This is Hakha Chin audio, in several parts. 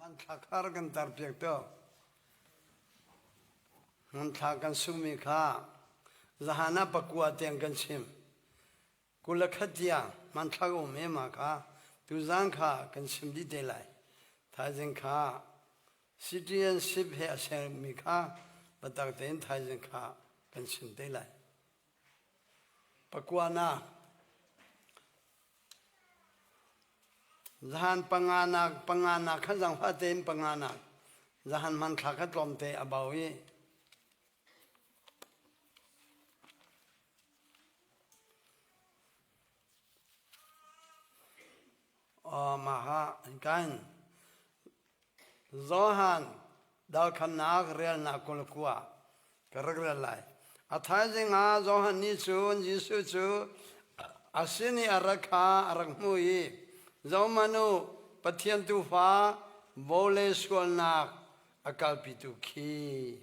Hmanthlak har kan tarpiak to. Hmanthlak kan sungmi kha zahan ah pakua tiang kan chim. 21 tiang hmanthlak a um ema kha tuzan kha kan chim dih te lai. Thaizing kha citizenship he a sermi kha biatak tein thaizing kha kan chim te lai. Pakuanak Zahan panganak panganak kha zaangfah tein panganak zahan hmanthlak kha tlawmte a bau i mah ha an kan Johan dalkhamnak relnak 29 ka rak rel lai. A thaizing ah Johan nih cun Jesuh cu a sin i a rak kha a rak hmuh i zohhmanh u, Pathian Tuufa vawlei sualnak a kalpitu khi.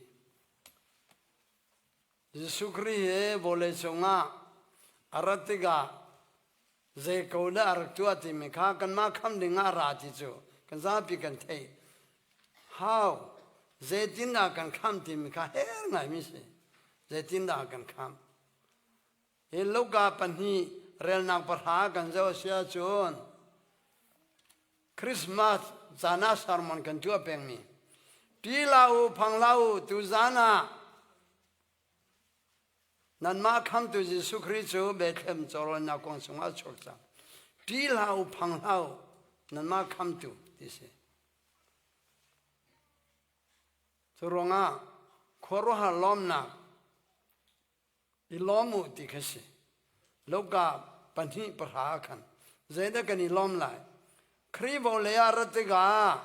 Jesuh Khrih hi vawlei cungah a rat tikah zei ko dah a rak tuah timi kha kanmah kham ding ah a ra ti cu kan zapi kan theih. How? Zeitindah kan kham timi kha her ngaimi si. Zeitindah kan kham? Hi Luka pahnih relnak pahra kan zoh a si ahcun Christmas caan ah sermon kan tuah pengmi Ṭi la u, phang la u, tuzaan ah Nanmah khamtu Jesuh Khrih cu Bethlehem cawrawnnak kong chungah a chuak cang. Ṭih hlah u, phang hlah u, nanmah khamtu ti si. Cu ruangah khuaruahhar lawmnak i lawm u ti kha si. Luka pahnih pahra khan zeidah kan i lawm lai? Khrih vawlei ah rat tikah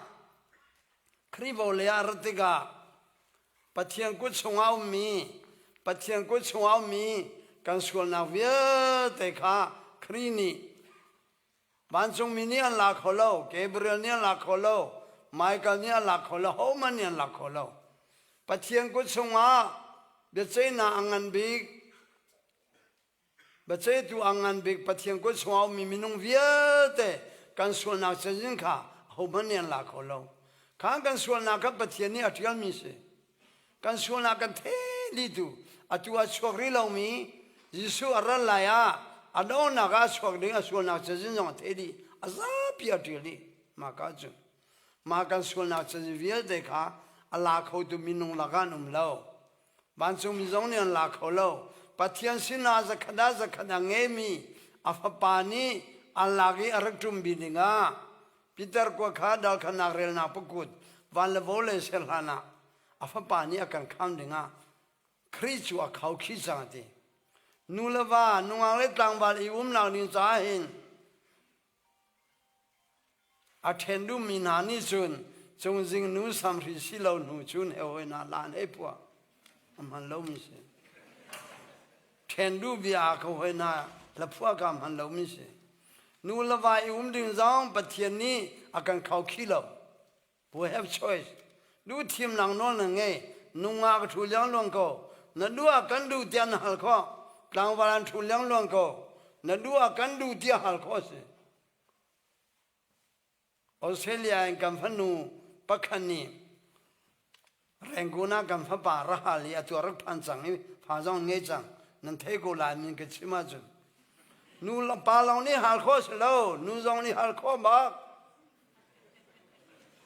Khrih vawlei ah rat tikah Pathian kut chungah ummi Pathian kut chungah ummi kan sualnak vialte kha Khrih nih vancungmi nih an la kho lo, Gabriel nih an la kho lo, Michael nih an la kho lo, hohmanh nih an la kho lo. Pathian kut chungah biaceihnak a ngan bik Biaceihtu a ngan bik Pathian kut chungah a ummi minung vialte kan sualnak cazin kha ahohmanh nih an la kho lo. Kha kan sualnak kha Pathian nih a ṭialmi si. Kan sualnak kan thei dihtu atu a chuak rih lomi Jesuh a rat lai ah a donghnak ah a chuak ding a sualnak cazin zong a thei dih. A zapi a ṭial dih. Mah ka cun. Mah kan sualnak cazin vialte kha a la khotu minung lakah an um lo. Vancungmi zong nih an la kho lo. Pathian sinah zakhat ah zakhat a ngeimi a fapa nih an lak i a rak ṭumbi dingah Peter kua kha dalkhanak relnak pakut van le vawlei ser hlan ah a fapa nih a kan kham dingah Khrih cu a khaukhih cang a ti. Nu le va, nungak le tlangval i umnak ding caah hin A ṭhen duhmi hna nih cun cungzing nu samhri si lo hnu cun he hawi hna la an hei phuah. A hman lomi si. Ṭhen duh bia ah ka hawi hna la phuah ka hman lomi si. Nu le va i um ding zong Pathian nih a kan khaukhih lo. We have choice. Duh thimnak nawl na ngei. Nungak ka ṭhu liangluang ko. Na duh ah kan duh tiah na hal khawh. Tlangval an ṭhu liangluang ko. Na duh ah kan duh tiah hal khawh a si. Australia in kan fanu pakhat nih Rangoon ah kan fapa ra hal i atu a rak phan cang i fa zong ngei cang. Nan thei ko lai min ka chim ahcun. Nu pa lawng nih hal khawh si lo, nu zong nih hal khawh bak.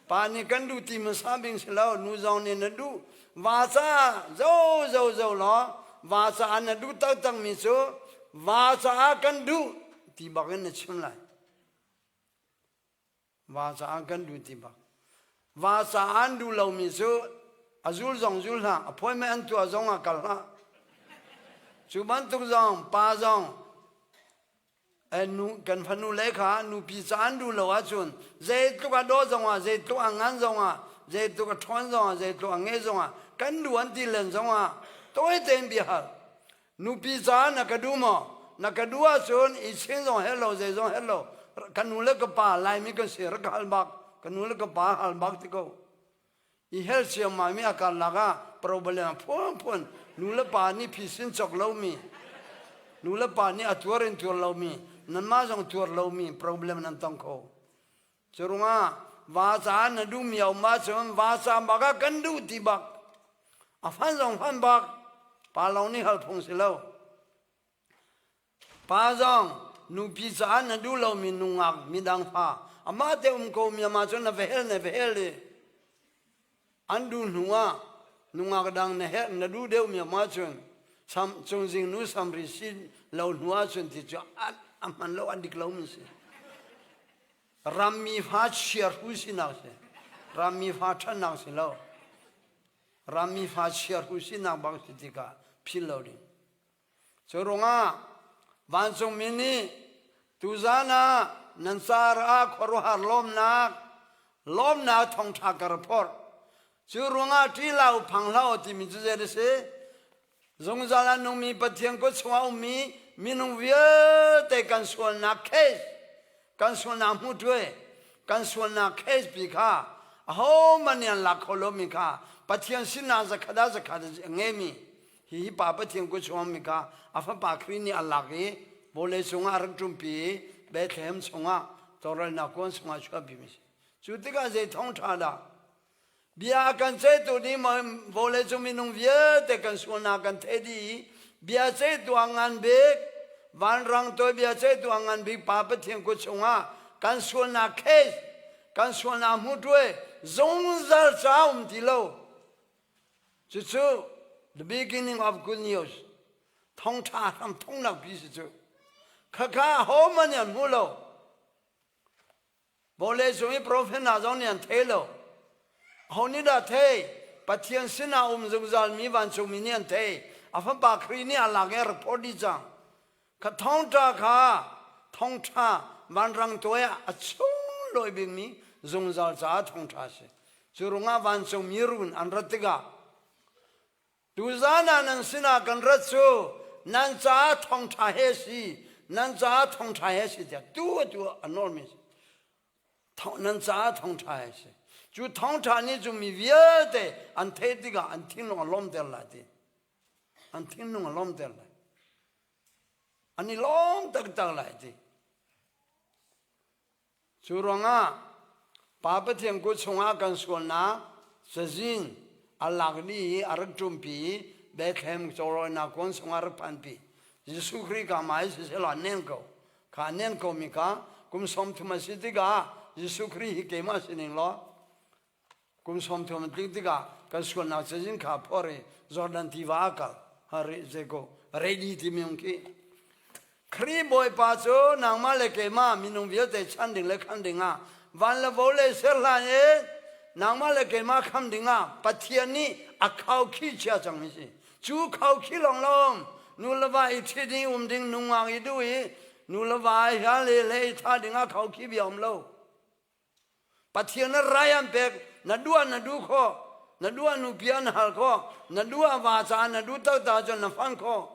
Pa nih kan duh ti hmasa bing si lo, nu zong nih na duh. Va caah zo zo zo law, va caah na duh taktak mi cu va caah kan duh ti bak in na chim lai. Va caah kan duh ti bak. Va caah an duh lomi cu a zul zong zul hlah, a appointment an tuah zong ah kal hlah. Cu bantuk zong pa zong nu kan fanu le kha nupi ca an duh lo ahcun zeitluk a dawh zongah zeitluk a ngan zongah zeitluk a ṭhawn zongah zeitluk a nge zongah kan duh an ti len zongah tawi tein bia hal nupi ca na ka duh maw na ka duh ahcun i chin zong hel lo zei zong hel lo ka nu le ka pa laimi kan si rak hal bak ka nu le ka pa hal bak ti ko I hel ciammam i a karlak ah problem a phunphun nu le pa nih phisin cawk lomi nu le pa nih a tuar in tuar lomi nanmah zong tuar lomi problem nan tong kho. Cu ruangah Va ca na duh mi a um ahcun va ca bak ah kan duh ti bak. A fan zong fan bak. Pa lawng nih hal phung si lo. Pa zong nupi caah na duh lomi nungak midang fa amah te um ko mi amah cun na va hel na va hel i an duh hnu ah nungak dang na herh na duh deuh mi amah cun sam cungzing nu samri si lo hnu ah cun ti cu a hman lo an dik lo mi si. Rammi fa chiarhu sinak si. Rammi fa ṭhatnak si lo. Rammi fa chiarhu sinak bang si tikah philh lo ding. Cu ruangah vancungmi nih tuzan ah nan car ah khuaruahhar lawmnak lawmnak thawngṭha ka ra phorh. Cu ruangah ṭih hlah u phang hlah u timi cu zei a si? Zungzal a nungmi Pathian kut chungah ummi minung vialte kan sualnak case, kan sualnak hmuhṭuai, kan sualnak case pi kha ahohmanh nih an lak kho lomi kha Pathian sinah zakhat ah zakhat a ngeimi hihi Pa Pathian kut chungah ummi kha a fapa Khrih nih a lak i vawlei cungah a rak ṭumpi i Bethlehem chungah tawlrelnak kuan chungah chuahpimi a si. Cu tikah zei thawngṭha dah Bia a kan ceihtu nih vawleicung minung vialte kan sualnak kan theih dih i bia ceihtu a ngan bik vanrang toi bia ceihtu a ngan bik Pa Pathian kut chungah kan sualnak case kan sualnak hmuhṭuai zungzal ca um ti lo. Cucu the beginning of good news thawngṭha hram thongnak pi si cu. Khakha hohmanh nih an hmu lo. Vawleicung i profet hna zong nih an thei lo. Aho nih dah thei? Pathian sinah um zungzalmi vancungmi nih an thei. A fapa Khrih nih a lak i a rak phawt dih cang. Kha thawngṭha kha thawngṭha vanrang tuai ah a sunglawi bikmi zungzal caah thawngṭha a si. Cu ruangah vancungmi run an rat tikah Tuzan ah nan sinah kan rat cu nan caah thawngṭha he si, nan caah thawngṭha he si tiah tu atu a nawlmi si. Nan caah thawngṭha he si. Cu thawngṭha nih cu mi vialte an theih tikah an thinlung a lawmter lai ti. An thinlung a lawmter lai. An i lawm taktak lai ti. Cu ruangah Pa Pathian kut chungah kan sualnak cazin a lak dih i a rak ṭumpi i Bethlehem cawrawinak kuan chungah a rak phanpi. Jesuh Khrih ka mah hi siseh law a nen ko. Kha a nen komi kha kum 30 a si tikah Jesuh Khrih hi keimah sining law Kum 30 a tling tikah kan sualnak cazin kha phor i Jordan tiva a kal. Hari zeko ready timi um khi. Khrih Bawipa cu nangmah le keimah minung vialte chan ding le kham ding ah van le vawlei ser hlan in nangmah le keimah kham ding ah Pathian nih a khau khi chia cang mi si. Cu khau khi lawng lawng nu le va i ṭhi ding um ding nungak i duh i nu le va i hal le le i tha ding ah khau khi bia um lo. Pathian na rai an pek na duah na duh khawh na duah nupi an hal khawh na duah va caah na duh taktak cun na fang khawh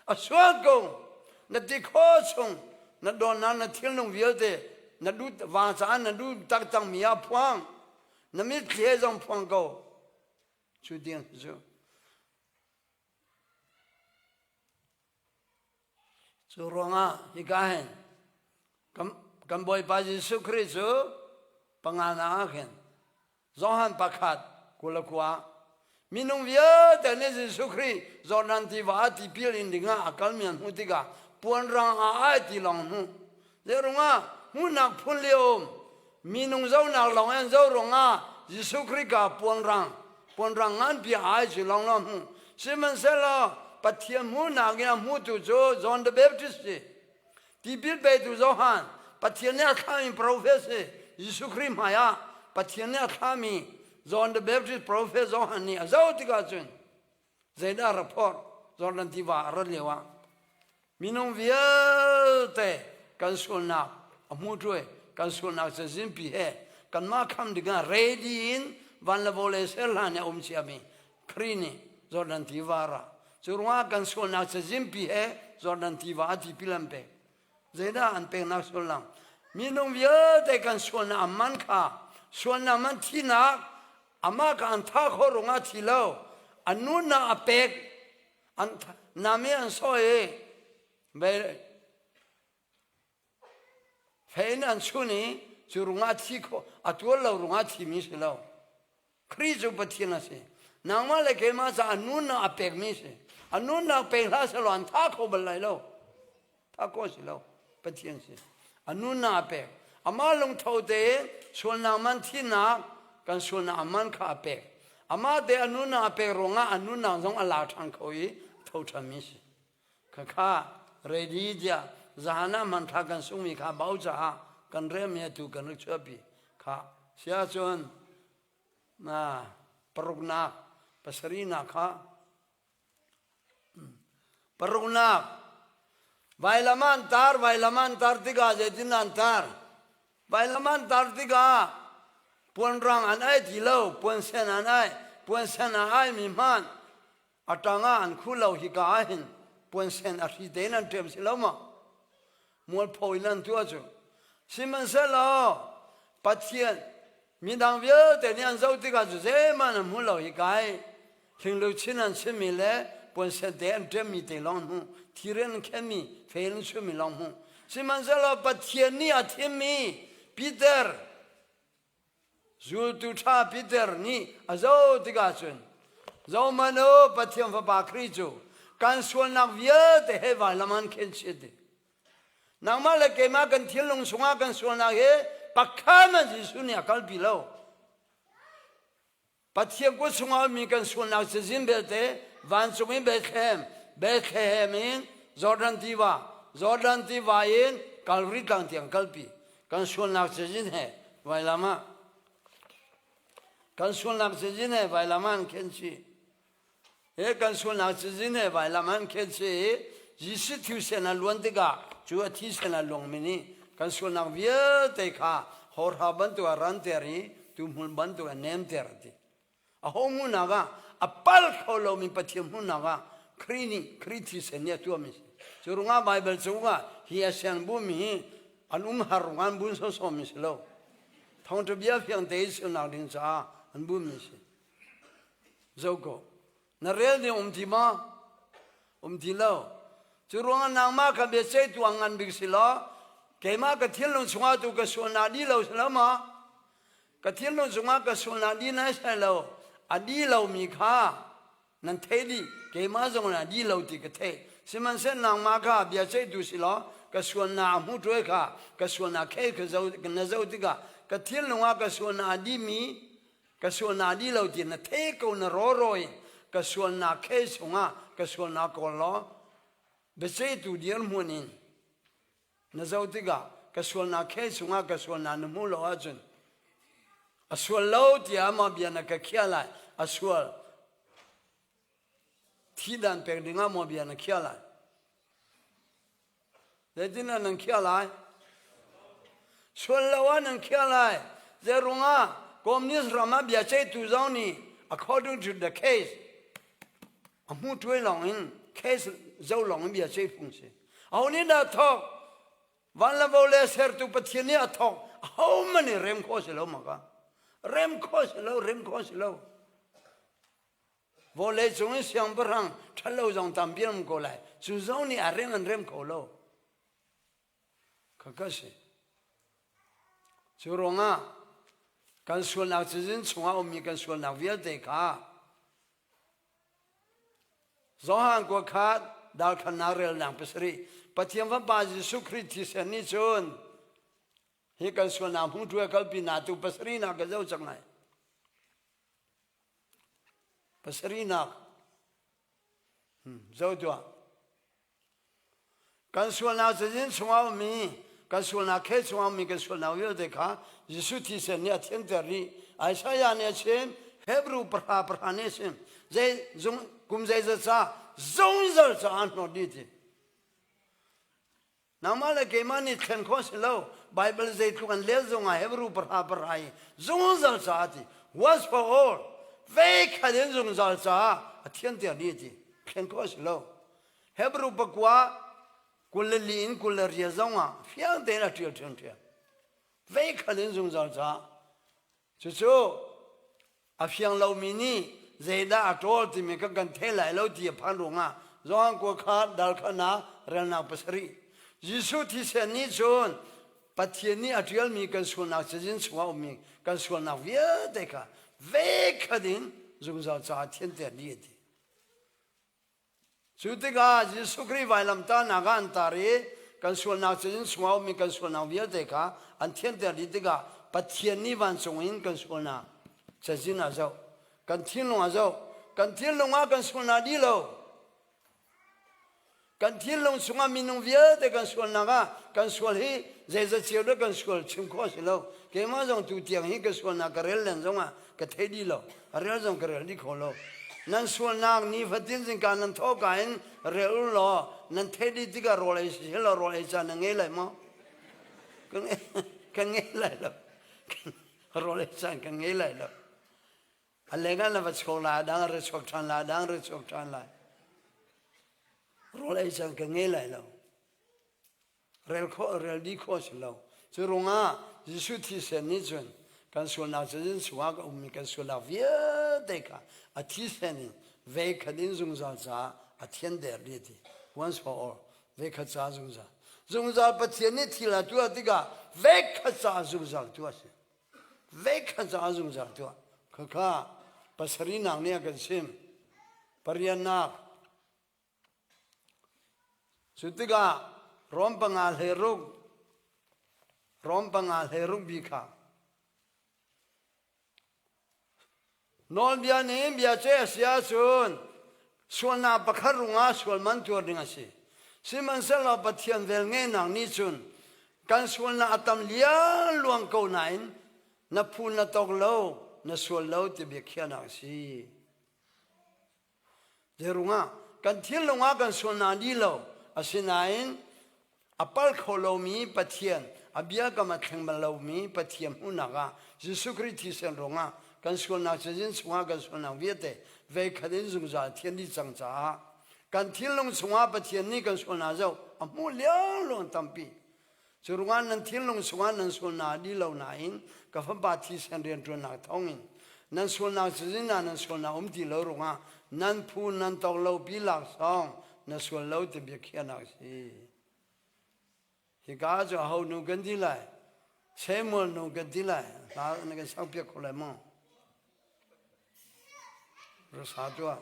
a sual ko na ti khawh chung na dawtnak na thilnung vialte na duh va caah na duh taktak mi ah phuang na mitthli he zong phuang ko cu tiang cu Cu ruangah hika hin kan Bawipa Jesuh Khrih cu panganak ah khin Johan pakhat 29 minung vialte nih Jesuh Khrih Jordan tiva ah tipil in dingah a kalmi an hmuh tikah puanrang ah ai ti lawng hmuh. Zeirungah hmuhnak phun li a um. Minung zohnak lawng an zoh ruangah Jesuh Khrih ka puanrang puanrang nganpi ai cu lawng lawng hmuh. Sihmanhsehlaw Pathian hmuhnak in a hmutu cu John the Baptist si. Tipil petu Johan, Pathian nih a thlahmi profet si. Jesuh Khrih hmai ah Pathian nih a thlahmi John the Baptist profet Johan nih a zoh tikah cun zeidah a rak phorh Jordan tiva a rat lio ah minung vialte kan sualnak a hmu ṭuai kan sualnak cazin pi he kanmah kham dingah ready in van le vawlei ser hlan i a um ciami Khrih nih Jordan tiva ra cu ruangah kan sualnak cazin pi he Jordan tiva a tipil an pek zeidah an peknak sullam minung vialte kan sualnak a man kha sualnak man thinak amah kha an thah khawh ruangah thi lo a nunnak a pek an nami an sawi i fein an chun i. Cu rungah thi kho a tuar lo rungah thimi si lo. Khrih cu Pathian a si. Nangmah le keimah caah nunnak a pekmi si. A nunnak pek hlah sehlaw an tha kho bal lai lo. Tha kho si lo. Pathian si. A nunnak a pek. Amah lungtho tein sualnak man thinak kan sualnak a man kha a pek. Amah te a nunnak a pek ruangah a nunnak zong a la ṭhan kho i tho ṭhanmi si. Khakha ready tiah zahan ah hmanthlak kan sungmi kha bau caah kan remmi atu kan rak chuahpi kha si ahcun na paruknak pasarihnak kha paruknak vailam an tar vailam an tar tikah zeitin an tar vailam an tar tikah puanrang an ai ti lo puansen an ai puansen a ai mi hmanh A ṭang ah an khu lo hika ah hin puansen a hri tein an ṭem si lo maw? Mualpho in an tuah cu. Sihmanhsehlaw Pathian midang vialte nih an zoh tikah cu zeihmanh an hmu lo hika i hlingluchin an chimmi le puansen te an ṭemmi te lawng an hmuh thir in an khenmi fei in an chuhmi lawng hmuh. Sihmanhsehlaw Pathian nih a thimmi Peter Zultu ṭha Peter nih a zoh tikah cun zohhmanh u Pathian Fapa Khrih cu kan sualnak vialte he vailam an khenchih dih. Nangmah le keimah kan thinlung chungah kan sualnak hi pakhat hmanh Jesuh nih a kalpi lo. Pathian kut chungah ummi kan sualnak cazin belte vancung in Bethlehem, Bethlehem in Jordan tiva, Jordan tiva in Calvary tlang tiang kalpi. Kan sualnak cazin he vailam ah kan sualnak cazin he vailam ah an khenchih. He kan sualnak cazin he vailam ah an khenchih i Jesuh thisen a luan tikah cu a thisen a luangmi nih kan sualnak vialte kha hawrha bantuk a ranter i tuhmul bantuk a nemter a ti. Aho hmuhnak ah a pal kho lomi Pathian hmuhnak ah Khrih nih Khrih thisen nih a tuahmi si. Cu ruangah Baibal cungah hi a siang bumi hi an umhar ruangah an bun sawsawmi si lo. Thawngṭha bia fiang tein silnak ding caah an bunmi si. Zo ko. Na rel ding um ti maw? Um ti lo. Cu ruangah nangmah kha biaceihtu a ngan bik si law keimah ka thinlung chungah tu ka sualnak di lo si lo maw? Ka thinlung chungah ka sualnak di nai sai lo. A di lomi kha nan theih dih. Keimah zong a di lo ti ka theih. Sihmanhsehlaw nangmah kha biaceihtu si law ka sualnak a hmu ṭuai kha ka sualnak khei ka zo na zoh tikah ka thinlung ah ka sualnak a dimi ka sualnak di lo ti na thei ko na rawraw in ka sualnak khei chungah ka sualnak kawl law biaceihtu dirhmun in na zoh tikah ka sualnak khei chungah ka sualnak na hmuh lo ahcun a sual lo tiah amah bia na ka khiah lai a sual thihdan pek dingah maw bia na khiah lai Zeitindah nan khiah lai? Sual lo ah nan khiah lai. Zeirungah communist ram ah biaceihtu zong nih according to the case a hmu ṭuai lawng in case zo lawng in biaceih phung si. Aho nih dah thawk? Van le vo le sertu Pathian nih a thawk. Ahohmanh nih rem khawh si lo maka. Rem khawh si lo, rem khawh si lo. Vawleicung in siangpahrang ṭhalo zong tampi an um ko lai. Cu zong nih a rem an rem kho lo. Khaka si. Cu ruangah kan sualnak cazin chungah ummi kan sualnak vialte kha Johan kua khat dal khannak relnak pasarih Pathian Fapa Jesuh Khrih thisen nih cun hi kan sualnak hmung ṭuai kalpi na tu pasarihnak ka zoh cang lai. Pasarihnak zoh tuah. Kan sualnak cazin chungah ummi, kan sualnak khel chungah ummi kan sualnak vialte kha Jesuh thisen nih a thianter dih. Isaiah nih a chim, Hebrew pahra pahra nih a chim. Zei zung kum zeizat ca zungzal caah an hnawt dih ti. Nangmah le keimah nih thlen khawh si lo. Bible zeitluk an lel zongah Hebrew pahra pahra i zungzal caah ti once for all vei khat in zungzal caah a thianter dih ti thlen khawh si lo. Hebrew pakua 24 in 26 zongah fiang tein a ṭial ṭhiamṭhiam. Vei khat in zungzal caah Cucu a fiang lomi nih zeidah a ṭawl timi kan kan thei lai lo ti a phan ruangah Johan kua kha dal kha na relnak pasarih. Jesuh thisen nih cun Pathian nih a ṭialmi kan sualnak cazin chungah ummi kan sualnak vialte kha veikhat in zungzal caah thianter dih a ti. Cu tikah Jesuh Khrih vailamtahnak ah an tar i kan sualnak cazin chungah ummi kan sualnak vialte kha an thianter dih tikah Pathian nih vancung in kan sualnak cazin ah zoh, kan thinlung ah zoh, kan thinlung ah kan sualnak dih lo. Kan thinlung chungah minung vialte kan sualnak ah kan sual hi zeizat cio dah kan sual chim khawh a si lo. Keimah zong tu tiang hi ka sualnak ka rel len zongah ka thei dih lo. A rel zong ka rel dih kho lo. Nan sualnak nifatin zingka nan thawhka in rel u law nan theih dih tikah rawl ei si law rawl ei caan na ngei lai maw? Kan ngei lai lo. Rawl ei caan kan ngei lai lo. A leng na va chuak lai, a dang a ra chuak ṭhan lai, a dang ra chuak ṭhan lai. Rawl ei caan ka ngei lai lo. Rel khawh, rel dih khawh a si lo. Cu ruangah Jesuh thisen nih cun kan sualnak cazin chungah ka ummi kan sualnak vialte kha a thisen in veikhat in zungzal caah a thianter dih ti. Once for all. Veikhat caah zungzal. Zungzal Pathian nih thil a tuah tikah veikhat caah zungzal tuah a si. Veikhat caah zungzal tuah. Khakha pasarihnak nih a kan chim. Pariannak. Cu tikah Rom panga hleiruk Rom panga hleiruk bi kha Nawlbia nih bia ceih a si ahcun sualnak pakhat rungah sual man tuar ding a si. Sihmanhsehlaw Pathian velngeihnak nih cun kan sualnak a tam liangluang ko nain na phu na tawk lo, na sual lo ti biakhiahnak a si. Zeirungah kan thinlung ah kan sualnak dih lo. Asinain a pal kho lomi Pathian, a biakam a thleng bal lomi Pathian hmuhnak ah Jesuh Khrih thisen ruangah kan sualnak cazin chungah kan sualnak vialte veikhat in zungzal thian dih cang caah kan thinlung chungah Pathian nih kan sualnak zoh a hmuh liangluang tampi. Cu ruangah nan thinlung chungah nan sualnak a dih lo nain ka fapa thisen rianṭuannak thawngin nan sualnak cazin ah nan sualnak um ti lo ruangah nan phu nan tawk lo pi laksawng na sual lo ti biakhiahnak a si. Hika cu aho nu kan ti lai? Samuel nu kan ti lai. Hla na kan sakpiak kho lai maw? Rasa tuah.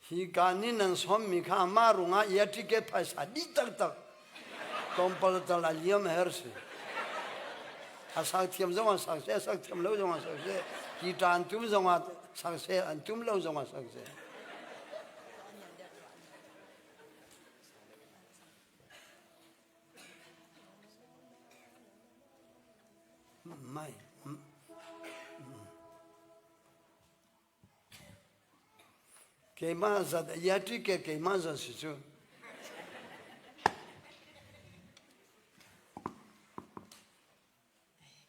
Hi ka nih nan sawmmi kha amah rungah ia ticket phaisa dih taktak tlawmpal tal a liam her si. A sak thiam zong ah sak seh, a sak thiam lo zong ah sak seh, guitar an tum zong ah sak seh, an tum lo zong ah sak seh. Mai. Keimah zat ya ticket keimah zat si cu.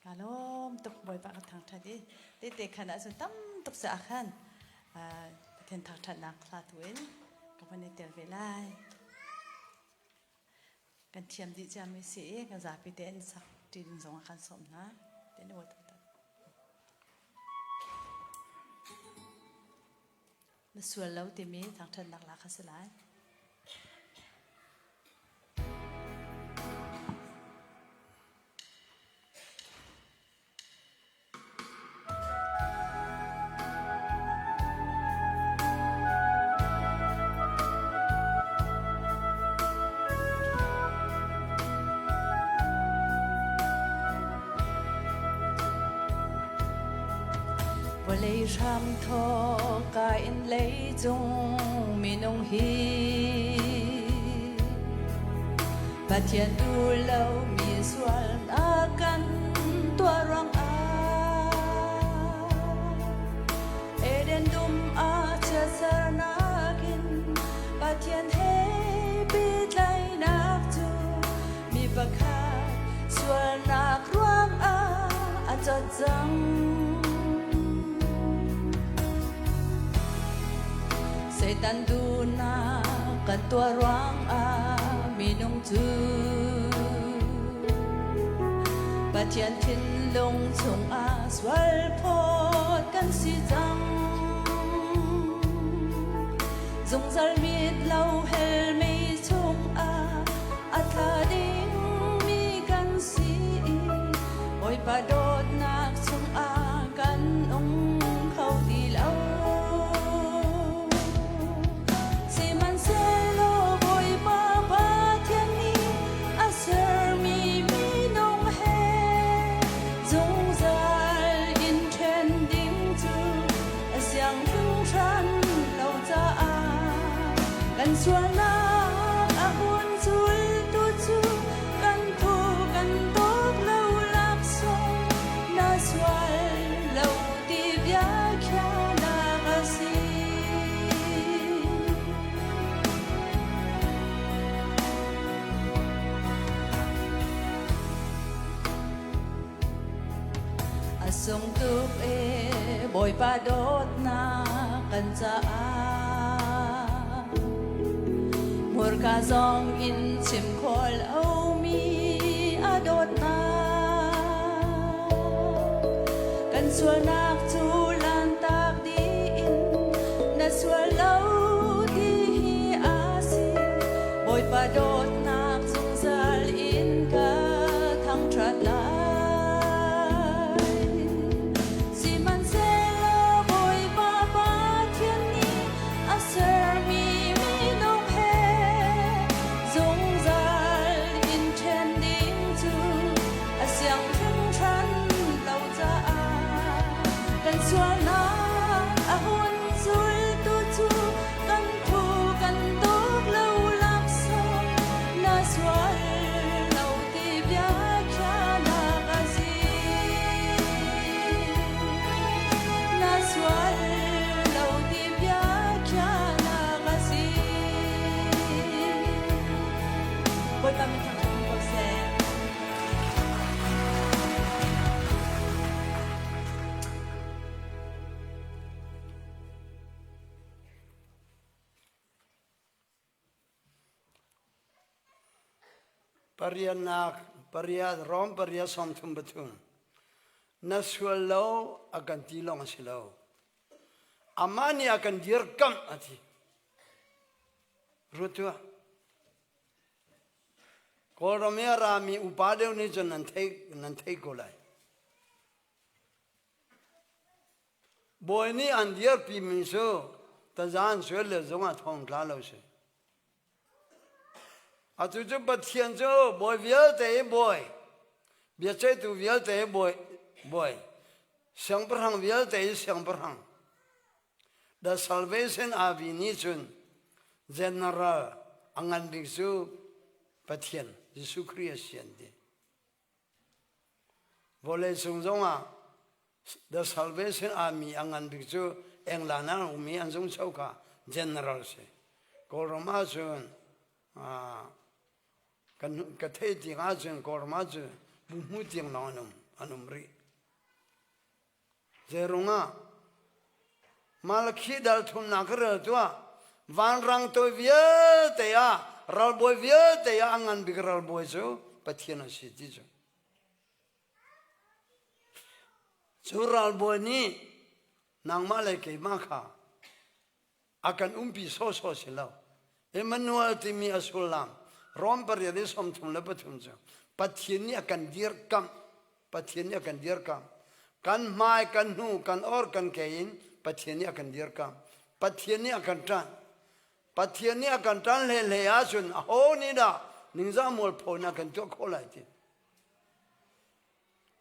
Ka lawm tuk Bawipa ka thangṭhat i tete khan ahcun tam tuk caah khan Pathian thangṭhatnak hla tu in ka van i tel ve lai. Kan thiam dih ciami si i kan zapi te an sak ṭi ding zong ah kan sawm hna. Te Na sual lo timi thangṭhatnak la kha si lai. Vawlei hram thawk ka in leicung minung hi Pathian duh lomi sualnak kan tuah ruangah Eden dum ah chiatsernak in Pathian he pehtlaihnak cu mi pakhat sualnak ruangah a cat cang. Satan duhnak kan tuah ruangah minung cu Pathian thinlung chungah sual phawt kan si cang. Zungzal mit lo hell mei chungah a tla dingmi kan si i Bawipa dawtnak chungah kan um kho ti lo. Sihmanhsehlaw Bawipa Pathian nih a sermi minung he zungzal in ṭhen ding cu a siang hringhran lo caah kan sualnak a hun zultu cu kan phu kan dawt lo laksawng na sual lo ti bia khiahnak a si. A sung tuk e Bawipa dawtnak kan caah Hmurka zong in chim khawh lomi a dawtnak Kan sualnak cu lantak dih in na sual lo ti hi a si Bawipa dawtnak zungzal in ka thangṭhat lai. Sihmanhsehlaw Bawipa Pathian nih a sermi minung he zungzal in ṭhen ding cu a siang hringhran lo caah kan sualnak a hun zultu cu kan phu kan tuk lo laksawng na sual lo ti bia khiahnak a si. Na sual lo ti bia khiahnak a si. Bawipa min thangṭhat ko seh. Pariatnak pariat Rom pariat 33 na sual lo a kan ti lawng a si lo amah nih a kan dirkamh a ti ruat tuah Kawlram i a rami upa deuh nih cun nan theih nan theih ko lai Bawi nih an dirpimi cu tazan sual le zungah thong tla lo si. Atu cu Pathian cu bawi vialte i bawi, biaceihtu vialte i bawi, bawi, siangpahrang vialte i siangpahrang. The Salvation Army nih cun general a ngan bik cu Pathian Jesuh Khrih a si an ti. Vawleicung zongah The Salvation Army a ngan bik cu England ah an um i an zungcho kha general si. Kawlram ahcun kan ka theih tiang ahcun Kawlram ahcun buhmu tiang lawng an um an um rih. Zeirungah Malakhi dal thumnak ka rel tuah vanrang toi vialte ah ralbawi vialte ah a ngan bik ralbawi cu Pathian a si ti cu. Cu ralbawi nih nangmah le keimah kha a kan umpi sawhsawh si lo. Emmanuel timi a sullam Rom pariat i 33 cu Pathian nih a kan dirkamh Pathian nih a kan dirkamh kan hmai kan hnu kan or kan ke in Pathian nih a kan dirkamh Pathian nih a kan ṭanh Pathian nih a kan ṭan hlehlei ahcun aho nih dah ningzah mualpho in a kan tuah khawh lai ti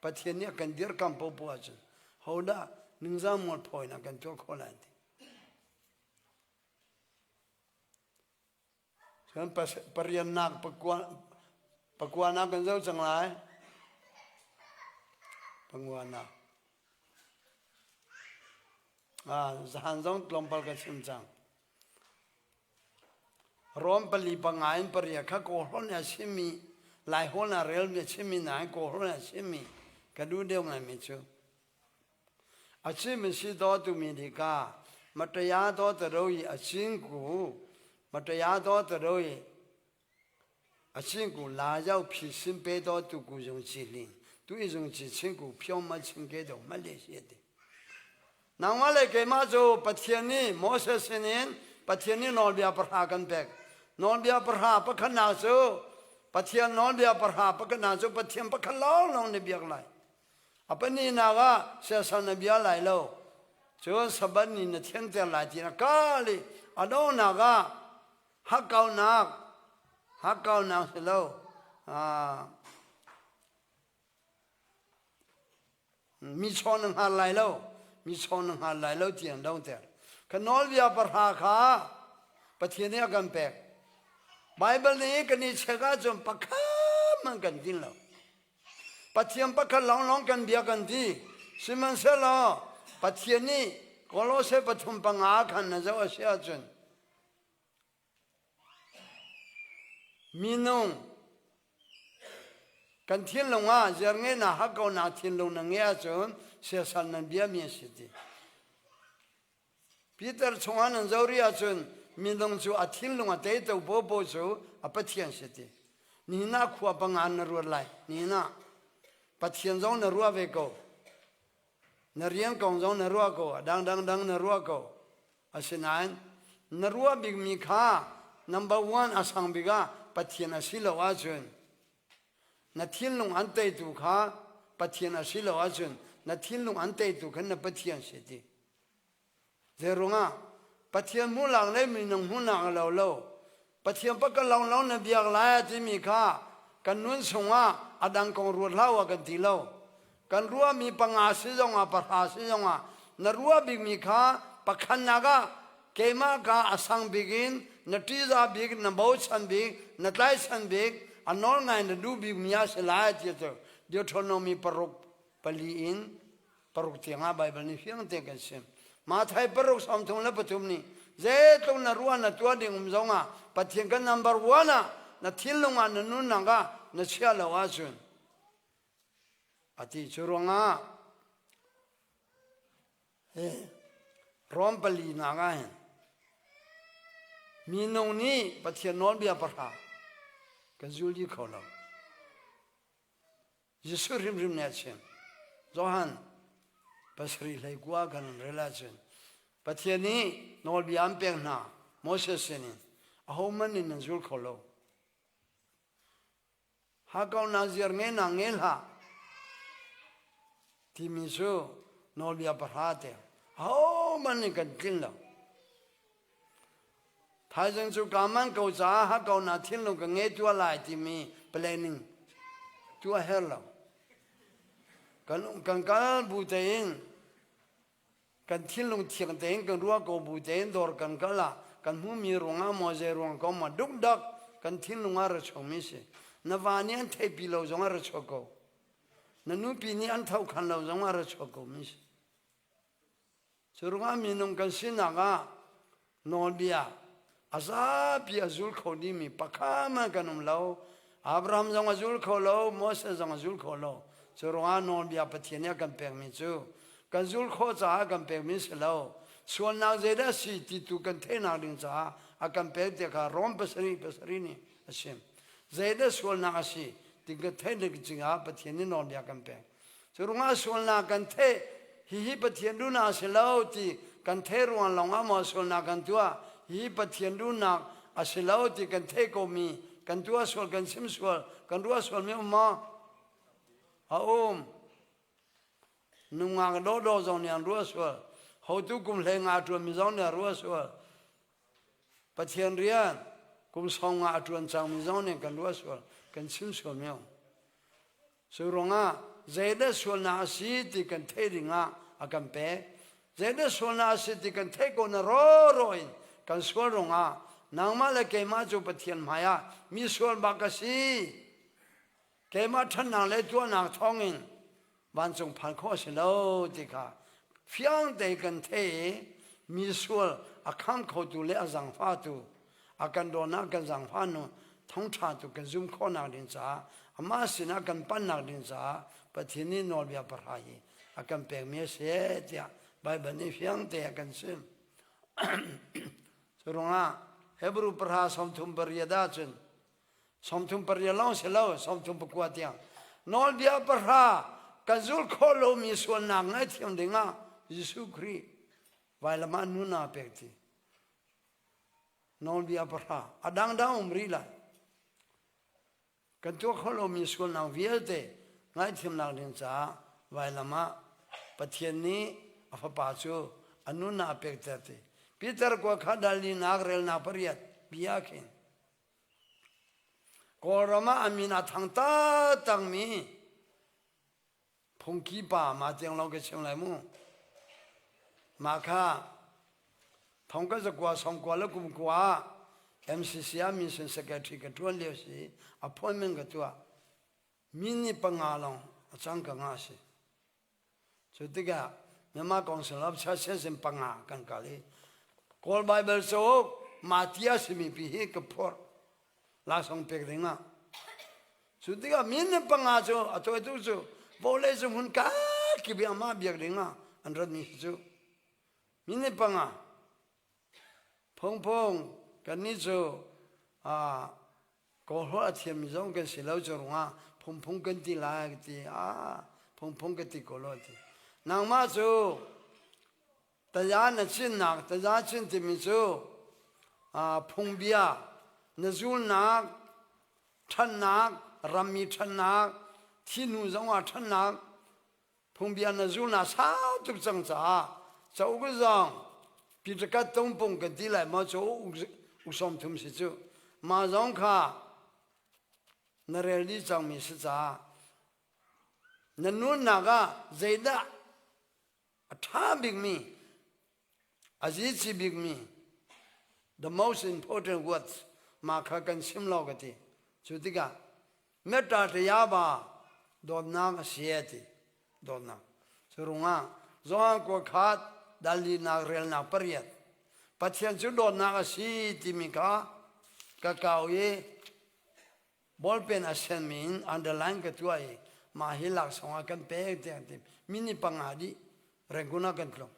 Pathian nih a kan dirkamh popoh ahcun ho dah ningzah mualpho in a kan tuah khawh lai ti Cun pariannak pakuanak kan zoh cang lai. Panguanak. Ah, zahan zong tlawmpal ka chim cang. Rom pali panga in paria kha kawlhawn a chimmi Laihawl a relmi a chimmi nain kawlhawn a chimmi ka duh deuh ngaimi cu A chim si daw tumi dika mataya daw taroi a chingku mataya daw taroi a chingku la yau phi sim pe daw tu ku jong chi ling. Tu i zung chi ching ku phiong ma ching ke do ma le si ti. Nangmah le keimah cu Pathian nih Moses sinin Pathian nih nawlbia pahra kan pek. Nawlbia pahra pakhatnak cu Pathian nawlbia pahra pakhatnak cu Pathian pakhat lawnglawng na biak lai. A pahnihnak ah siasal na bia lai lo. Cun Sabbath ni na thianter lai ti na kal i a donghnak ah hakkaunak hakkaunak si lo Mi chaw na hngal lai lo, mi chaw na hngal lai lo ti an donghter. Ka nawlbia pahra kha Pathian nih a kan pek. Baibal nih kan i check ahcun pakhat hmanh kan din lo. Pathian pakhat lawnglawng kan bia kan ti. Sihmanhsehlaw Pathian nih Kolose pathum panga khan na zoh a si ahcun Minung kan thinlung ah ziarngeihnak hakkauhnak thinlung na ngeih ahcun siasal nan biami a si ti. Peter chungah nan zoh rih ahcun minung cu a thinlung a teito popo cu a Pathian si ti. Nihin ah khua panga na ruat lai. Nihin ah Pathian zong na ruah ve ko. Na rian kong zong na ruah ko. A dang dang na ruah ko. Asinain na ruah bikmi kha number one a sang bik ah Pathian a si lo ahcun na thinlung an teitu kha Pathian a si lo ahcun na thinlung an teitu kha na Pathian si ti. Zeirungah Pathian hmuhnak le minung hmuhnak a lo lo. Pathian pakhat lawnglawng na biak lai a timi kha kan nun chungah a dang kong ruat hlah u a kan ti lo. Kan ruahmi panga si zongah pahra si zongah na ruah bikmi kha pakhatnak ah keimah ka a sang bik in na ṭihzah bik, na bochan bik, na tlaihchan bik, a nawl ngai na duh bikmi a si lai ti cu Deuteronomy paruk pali in paruk tiangah Baibal nih fiang te kan sim. Mathai paruk 33 nih zeitluk na ruah na tuah ding um zongah Pathian kan number one ah na thinlung ah na nunnak ah na chia lo ahcun a ti cu ruangah Rom pali nak ah hin minung nih Pathian nawlbia pahra kan zul dih kho lo. Jesuh hrimhrim nih a chim. Johan pasarih hlei kua kan rel ahcun Pathian nih nawlbia an pek hna Moses sinin ahohmanh nih nan zul kho lo. Hakaunak ziar nge na nge hlah timi cu nawlbia pahra te ahohmanh nih kan tlin lo. Thaizing cu kaa manh ko caah hakkauhnak thinlung ka ngei tuah lai timi planning tuah her lo. Kan, kan kal bu tein kan thinlung thiang tein kan ruah ko bu tein dawr kan kal ah kan hmuhmi ruangah maw zei ruang ko maw dukdak kan thinlung ah ra chuakmi si. Na va nih an theihpi lo zongah ra chuak ko. Na nupi nih an thokhan lo zongah ra chuak ko mi si. Cu ruangah minung kan sinak ah nawlbia a zapi a zul kho dingmi pakhat hmanh kan um lo. Abraham zong a zul kho lo, Moses zong a zul kho lo. Cu ruangah nawlbia Pathian nih a kan pekmi cu kan zul khawh caah kan pekmi si lo. Sualnak zeidah a si ti tu kan theihnak ding caah a kan pek ti kha Rom pasarih pasarih nih a chim. Zeidah sualnak a si ti kan theih ding cingah Pathian nih nawlbia kan pek. Cu ruangah sualnak kan theih, hihi Pathian duhnak a si lo ti kan theih ruang lawngah maw sualnak kan tuah, hihi Pathian duhnak a si lo ti kan theih komi kan tuah sual, kan chim sual, kan ruah sualmi um maw? A um. Nungak dawdawh zong nih an ruah sual. Hotu kum hlei nga ṭuanmi zong nih an ruah sual. Pathian rian kum sawm nga a ṭuan cangmi zong nih kan ruah sual, kan chim sualmi a um. Cu ruangah zeidah sualnak a si ti kan theih dingah a kan pek. Zeidah sualnak a si ti kan theih ko na rawraw in kan sual ruangah nangmah le keimah cu Pathian hmaiah mi sual bak ka si. Keimah ṭhatnak le tuahnak thawngin vancung phan khawh a si lo ti kha fiang tein kan theih i mi sual a kham khotu le a zaangfahtu a kan dawtnak kan zaangfah nu thawngṭha tu kan zum khawhnak ding caah amah sinah kan pannak ding caah Pathian nih nawlbia pahra hi a kan pekmi a si tiah Baibal nih fiang te a kan chim. Cu ruangah Hebrew pahra 38 ahcun 38 lawng si lo 34 tiang. Nawlbia pahra kan zul khawh lomi sualnak ngaihthiam dingah Jesuh Khrih vailam ah nun aa pek ti. Nawlbia pahra a dangdang um rih lai. Kan tuah khawh lomi sualnak vialte ngaihthiamnak ding caah vailam ah Pathian nih a fapa cu a nun ah a pekter ti. Peter kua kha dal linak relnak pariat bia khin. Kawlram ah a min a thang taktakmi phungki pa mah tiang lawng ka chim lai mu. Mah kha thong ka zakua songkua le kum kua ah MCC ah mission secretary ka ṭuan lio si appointment ka tuah. Min ni panga lawng a cang ka nga si. Cu tikah Myanmar Council of Churches in panga kan kal i Kawl Bible cauk Matia simi pi hi ka phorh laksawng pek ding ah. Cu tikah min ni panga cu a tuaitu cu vawlei cu hmun kakip i amah biak ding ah an ratmi hi cu min ni panga phungphung kannih cu Kawlholh a thiammi zong kan si lo cu ruangah phungphung kan ti lai ka ti. Ah, phungphung ka ti ko lo ti. Nangmah cu taza na cinnak, taza cin timi cu phungbia na zulnak, ṭhannak, rammi ṭhannak, thihnu zongah ṭhannak, Phungbia na zul na sau tuk cang caah cauk zong Pitakat tungpung kan ti lai maw cu uk sawm thum si cu mah zong kha na rel dih cangmi si caah na nunnak ah zeidah a ṭha bikmi a zici bikmi the most important words mah kha kan chim lo ka ti cu tikah metta tayaba dawtnak a si a ti dawtnak cu rungah Johan kua khat dalinak relnak pariat Pathian cu dawtnak a si timi kha ka kau i ballpen a senmi in underline ka tuah i mah hi laksawng ah kan pek tiang ti minute panga dih Rangoon ah kan tlung.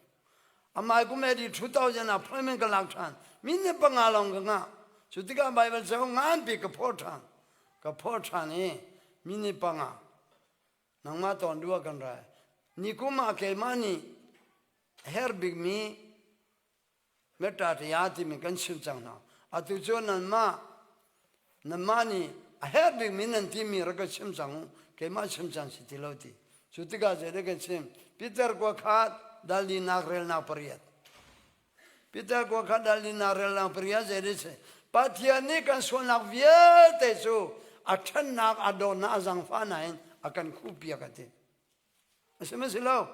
Amai kum AD 2000 ah appointment ka lak ṭhan. Minute panga lawng ka ngah. Cu tikah Bible cauk nganpi ka phawt ṭhan. Ka phawt ṭhan i minute panga nangmah tawn duh ah kan rai. Nikum ah keimah nih herh bikmi Metta tia timi kan chim cang hna. Atu cu nanmah nanmah nih a herh bikmi nan timi rak ka chim cang u. Keimah chim cang si ti lo ti. Cu tikah zeidah kan chim? Peter kua khat dal linak relnak pariat. Peter kua khat dal linak relnak pariat zeidah si? Pathian nih kan sualnak vialte cu a ṭhannak a dawtnak a zaangfahnak in a kan khuhpiak a ti. A si ma si lo?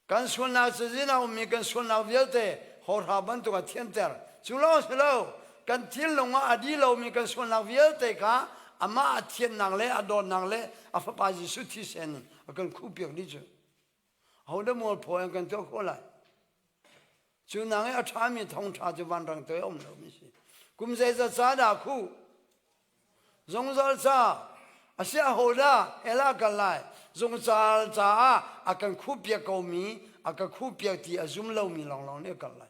Kan sualnak cazin a ummi kan sualnak vialte hawhra bantuk a thianter. Cu lawng si lo, kan thinlung ah a di lomi kan sualnak vialte kha amah a thiannak le a dawtnak le a fapa Jesuh thisen in a kan khuhpiak dih cu. Ahodah mualpho in kan tuah khawh lai? Cu nang i a ṭhami thawngṭha cu vanrang toi a um lomi si. Kum zeizat ca dah khuh? Zungzal ca a si ahodah hell ah kal lai? Zungzal caah a kan khuhpiak komi, a ka khuhpiak ti a zum lomi lawnglawng nih a kal lai.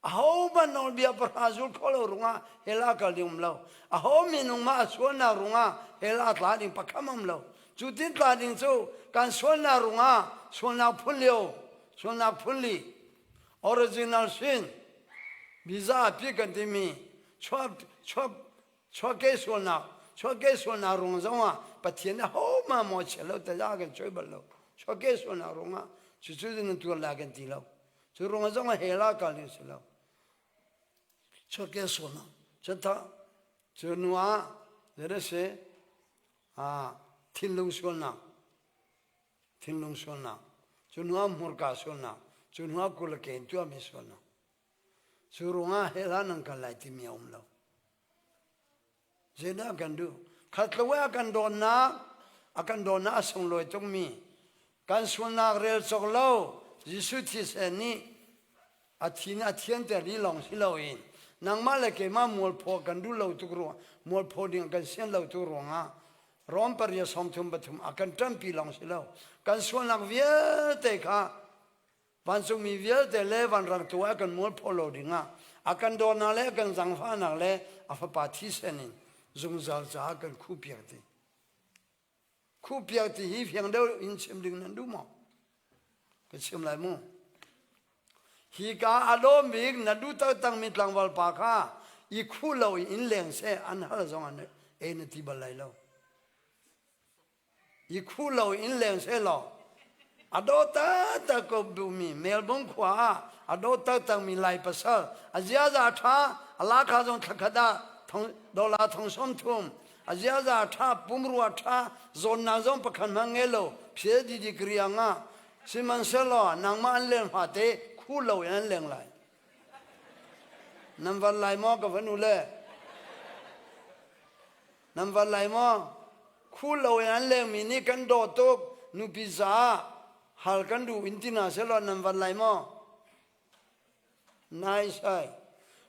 Ahohmanh nawlbia pahra zul kho lo rungah hell ah kal ding um lo. Aho minung mah a sualnak rungah hell ah tla ding pakham um lo. Cu tin tla ding cu kan sualnak rungah sualnak phun lio, sualnak phun li, original sin, biza pi kan timi chuahke sualnak chuahke sualnak rung zongah Pathian nih hohmah maw chia lo taza kan choi bal lo. Chuahke sualnak rungah cucu nan tuar lai kan ti lo. Cu rung zong hell ah kal ding si lo. Chuahke sualnak. Cun cu nu ah zeidah si thinlung sualnak thinlung sualnak cu hnu ah hmurka sualnak cu hnu ah kul le ke in tuahmi sualnak cu ruangah hell ah nan kal lai timi a um lo zeidah kan duh khatlo a kan dawtnak a kan dawtnak a sunglawi tukmi kan sualnak rel cawk lo Jesuh thisen nih a thin a thianter dih lawng si loin nangmah le keimah mualphaw kan duh lo tuk ruang mualphaw ding kan sian lo tuk ruangah Rom pariat sawmthum pathum a kan ṭanpi lawng si lo kan sualnak vialte kha vancungmi vialte le vanrang tu ah kan mualphaw lo dingah a kan dawtnak le a kan zangfahnak le a fapa thisen in. Zungzal caah kan khuhpiak ti. Khuhpiak ti hi fiang deuh in chim ding nan duh maw? Ka chim lai mu. Hi ka a lawm bik na duh taktakmi tlangval pa kha i khuh lo in inn leng seh an hal zong an ei na ti bal lai lo. I khuh lo in leng seh law a daw taktak ko bumi Melbourne khua ah a daw taktakmi Lai pasal a ziaza a ṭha a lakha zong thlakhat ah dollar thong sawm thum a ziaza a ṭha pumrua a ṭha zawnnak zong pakhat hmanh ngei lo PhD degree a ngah sihmanhsehlaw nangmah an leng fate khu lo in an leng lai nan van lai maw ka fanu le Nan van lai maw? Khu lo in an lengmi nih kan daw tuk nupi caah hal kan duh in ti hna sehlaw nan van lai maw? Nai sai.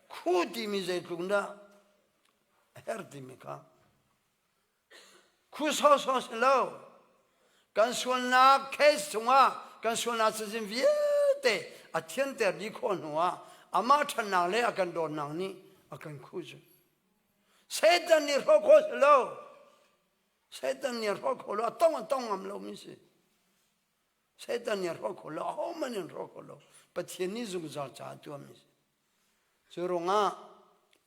Khu timi zeitluk dah a herh timi kha. Khu sawsawh si lo. Kan sualnak case chungah kan sualnak cazin vialte a thianter dih khawh hnuah amah ṭhatnak le a kan dawtnak nih a kan khuh cu. Satan nih hrawh khawh si lo. Satan nih hrawh khawh lo. A tong a tong ngam lomi si. Satan nih hrawh khawh lo. Ahohmanh in hrawh khawh lo. Pathian nih zungzal caah tuahmi si. Cu ruangah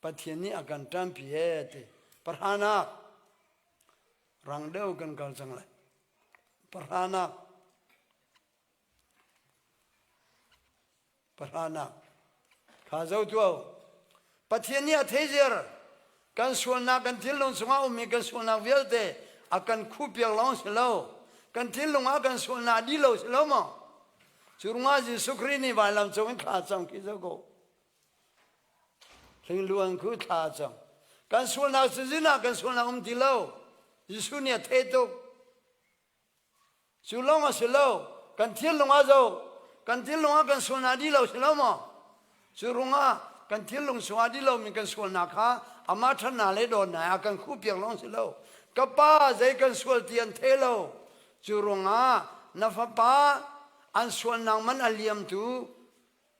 Pathian nih a kan ṭanpi he ti. Pahranak rang deuh kan kal cang lai. Pahranak Pahranak kha zo tuah u. Pathian nih a theiziar kan sualnak kan thinlung chungah ummi kan sualnak vialte a kan khuhpiak lawng si lo. Kan thinlung ah kan sualnak dih lo si lo maw? Cu ruangah Jesuh Khrih nih vailam cung in thla cam khi zo ko. Hlingluan khu thla cam. Kan sualnak cazin ah kan sualnak um ti lo. Jesuh nih a thei tuk. Cu lawng a si lo. Kan thinlung ah zo. Kan thinlung ah kan sualnak dih lo si lo maw? Cu ruangah kan thinlung chungah dih lomi kan sualnak kha amah ṭhatnak le dawtnak ah kan khuhpiak lawng si lo. Ka pa zei kan sual ti an thei lo. Cu ruangah na fapa an sualnak man a liamtu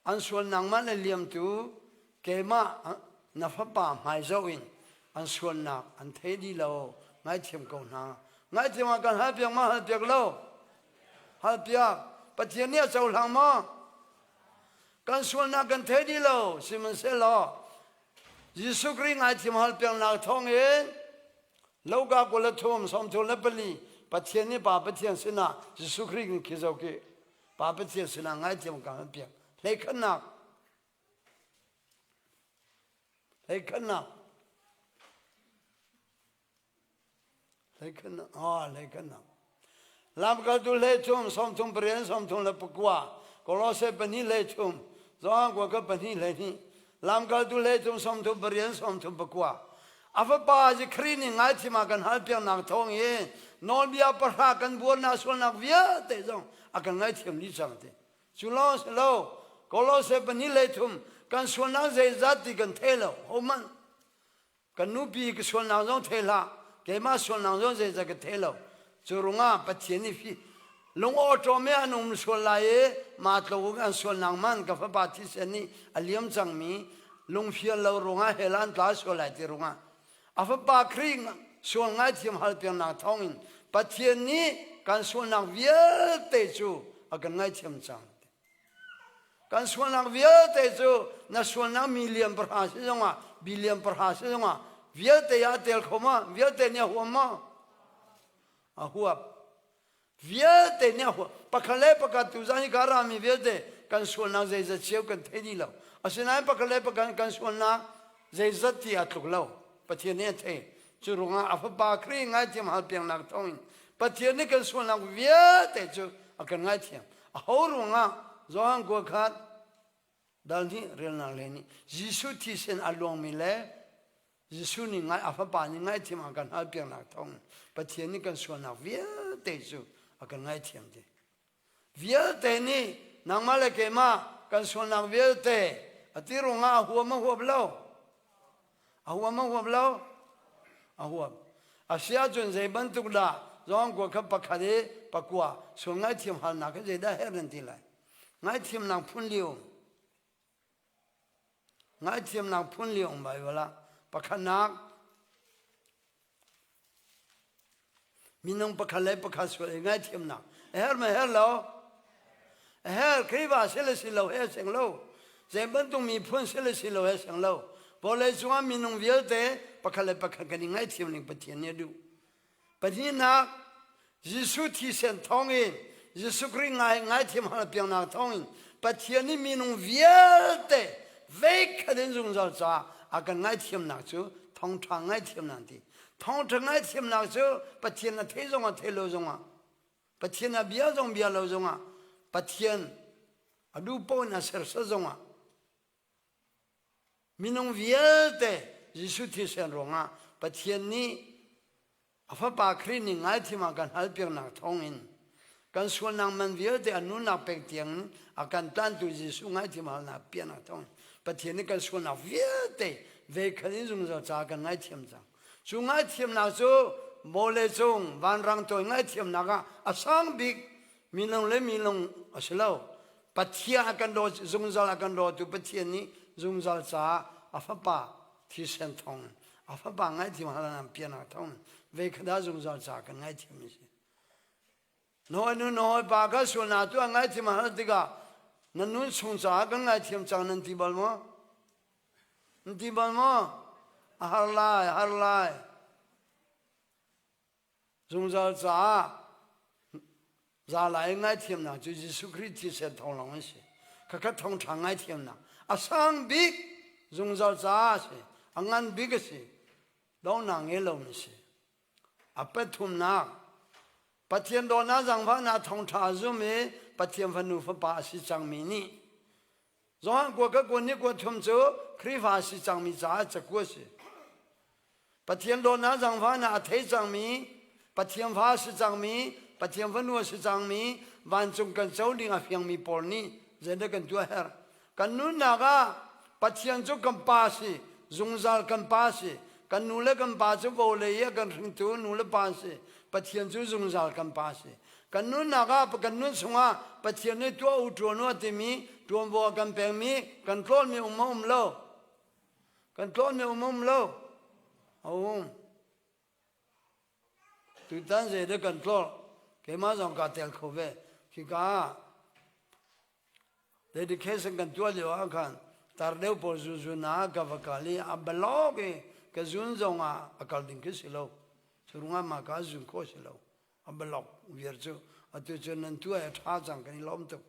An sualnak man a liamtu keimah na fapa hmai zoh in an sualnak an thei dih lo ngaithiam ko hna. Ngaithiam ah kan halpiak ma halpiak lo? Halpiak. Pathian nih a cohlang maw? Kan sualnak kan thei dih lo. Sihmanhsehlaw Jesuh Khrih ngaithiam halpiaknak thawngin Loka 23 34 Pathian nih Pa Pathian sinah Jesuh Khrih in khi zo khi Pa Pathian sinah ngaithiam ka han piak. Hleikhatnak. Hleikhatnak. Hleikhatnak. Ah, hleikhatnak. Lamkaltu hlei thum, sawmthum pariat, sawmthum le pakua, Kolose pahnih hlei thum, Johan kua ka pahnih hlei hnih, Lamkaltu hlei thum, sawmthum pariat, sawmthum pakua. A fapa Khrih nih ngaithiam ah kan halpiaknak thawng in nawlbia pahra kan buarnak sualnak vialte zong a kan ngaithiam dih cang ti. Cu lawng si lo, Kolose pahnih hlei thum kan sualnak zeizat ti kan thei lo. Hohmanh kan nupi ka sualnak zong thei hlah, keimah sualnak zong zeizat ka thei lo. Cu ruangah Pathian nih fi lungawṭawm i an um sual lai i mah tluk an sualnak man ka fapa thisen nih a liam cangmi lungfial lo ruangah hell an tla sual lai ti ruangah a fapa Khrih sual ngaithiam halpiaknak thawngin Pathian nih kan sualnak vialte cu a kan ngaithiam cang. Kan sualnak vialte cu na sualnak million pahra si zongah billion pahra si zongah vialte ah a tel kho ma? Vialte nih a huam ma? A huap. Vialte nih a huap. Pakhat le pakhat tuzan hi ka rami vialte kan sualnak zeizat cio kan thei dih lo. Asinain pakhat le pakhat kan sualnak zeizat ti a tluk lo. Pathian nih a thei. Cu ruangah a fapa Khrih ngaithiam hal piaknak thawngin Pathian nih kan sualnak vialte cu a kan ngaithiam. Aho ruangah Johan kua khat dal hnih relnak le nih Jesuh thisen a luangmi le Jesuh nih ngai a fapa nih ngaithiam a kan halpiaknak thawng Pathian nih kan sualnak vialte cu a kan ngaithiam ti. Vialte nih nangmah le keimah kan sualnak vialte a ti ruangah a huam a huap lo. A huam a huap lo. A huam. A si ahcun zei bantuk dah Johan kua kha pakhat i pakua sual ngaithiam halnak hi zeidah herh nan ti lai. Ngaithiamnak phun lio Ngaihthiamnak phun li um Baibal ah pakhatnak. Minung pakhat le pakhat sual i ngaithiamnak a herh ma herh lo? A herh. Khrihfa si le si lo he seng lo. Zei bantuk miphun si le si lo he seng lo. Vawlei cungah minung vialte pakhat le pakhat kan i ngaihthiam ning Pathian nih a duh. Pahnihnak, Jesuh thisen thawngin, Jesuh Khrih ngai ngaithiam hal piangnak thawngin Pathian nih minung vialte veikhat in zungzal caah a kan ngaithiamnak cu thawngṭha ngaithiamnak ti. Thawngṭha ngaithiamnak cu Pathian a thei zongah thei lo zongah Pathian a bia zong bia lo zongah Pathian a duh paoh in a sersiam zongah Minung vialte Jesuh thisen ruangah Pathian nih a Fapa Khrih nih ngaithiam a kan halpiaknak thawngin kan sualnak man vialte a nunnak pek tiangin a kan tlantu Jesuh ngaithiam halnak piahnak thawngin Pathian nih kan sualnak vialte veikhat in zungzal caah kan ngaithiam cang. Cu ngaithiamnak cu vawlei cung vanrang tawi ngaithiamnak ah a sang bik minung le minung a si lo. Pathian a kan daw zungzal a kan dawtu Pathian nih zungzal caah a fapa thisen thawng a fapa ngaihthiam halan pianak thawng ve khada zungzal caah kan ngaihthiam mi si. Noe nu Noe pa kha sualnak tu a ngaihthiam hal tikah na nun chung caah kan ngaithiam cang nan ti bal maw? Nan ti bal maw? A har lai, a har lai. Zungzal caah zalai ngaithiamnak cu Jesuh Khrih thisen thawng lawng an si. Khakha thawngṭha ngaithiamnak a sang bik zungzal caah a si. A ngan bik a si. Donghnak ngei lomi a si. A pathumnak Pathian dawtnak zaangfahnak thawngṭha a zum i Pathian fanu fapa a si cangmi nih Johan kua ka kuan ni kua thum cu Khrihfa a si cangmi caah cakua a si. Pathian dawtnak zaangfahnak a thei cangmi, Pathian fa a si cangmi, Pathian fanu a si cangmi, vancung kan co ding a fiangmi pawl nih zeidah kan tuah herh? Kan nunnak ah Pathian cu kan pa si, zungzal kan pa si. Kan nu le kan pa cu vawlei i a kan hringtu nu le pa si. Pathian cu zungzal kan pa si. Kan nunnak ah kan nun chungah Pathian nih tuah u ṭuan u a timi ṭuanvo a kan pekmi kan tlawnmi um a um lo. Kan tlawnmi um a um lo. A um. Tutan zeidah kan tlawr? Keimah zong kaa tel kho ve. Khika ah dedication kan tuah lio ah khan tar deuh pawl zunzun ah ka va kal i a balok i ka zun zong ah a kal ding khi si lo. Cu ruangah mah ka zun khawh si lo. A balok viar cu atu cu nan tuah a ṭha cang kan i lawm tuk.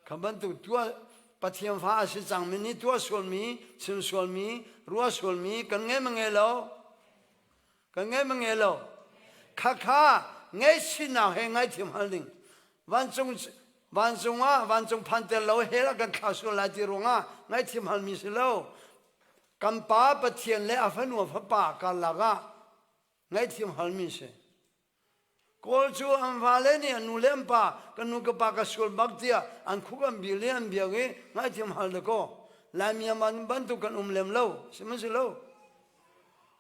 Kha bantuk tuah Pathian fa a si cangmi nih tuah sualmi, chim sualmi, ruah sualmi kan ngei ma ngei lo? Kan ngei ma ngei lo? Khakha ngaihchihnak he ngaithiam hal ding. Vancung vancung ah vancung phan tel lo hell ah kan thlah sual lai ti ruangah ngaithiam halmi si lo. Kan pa Pathian le a fanu a fapa karlak ah ngaihthiam halmi si. Kawl cu an vale nih an nu le an pa kan nu ka pa ka sual bak tiah an khuk an bil i an biak i ngaihthiam hal dakaw. Laimi an bantuk kan um lem lo sihmanhsehlaw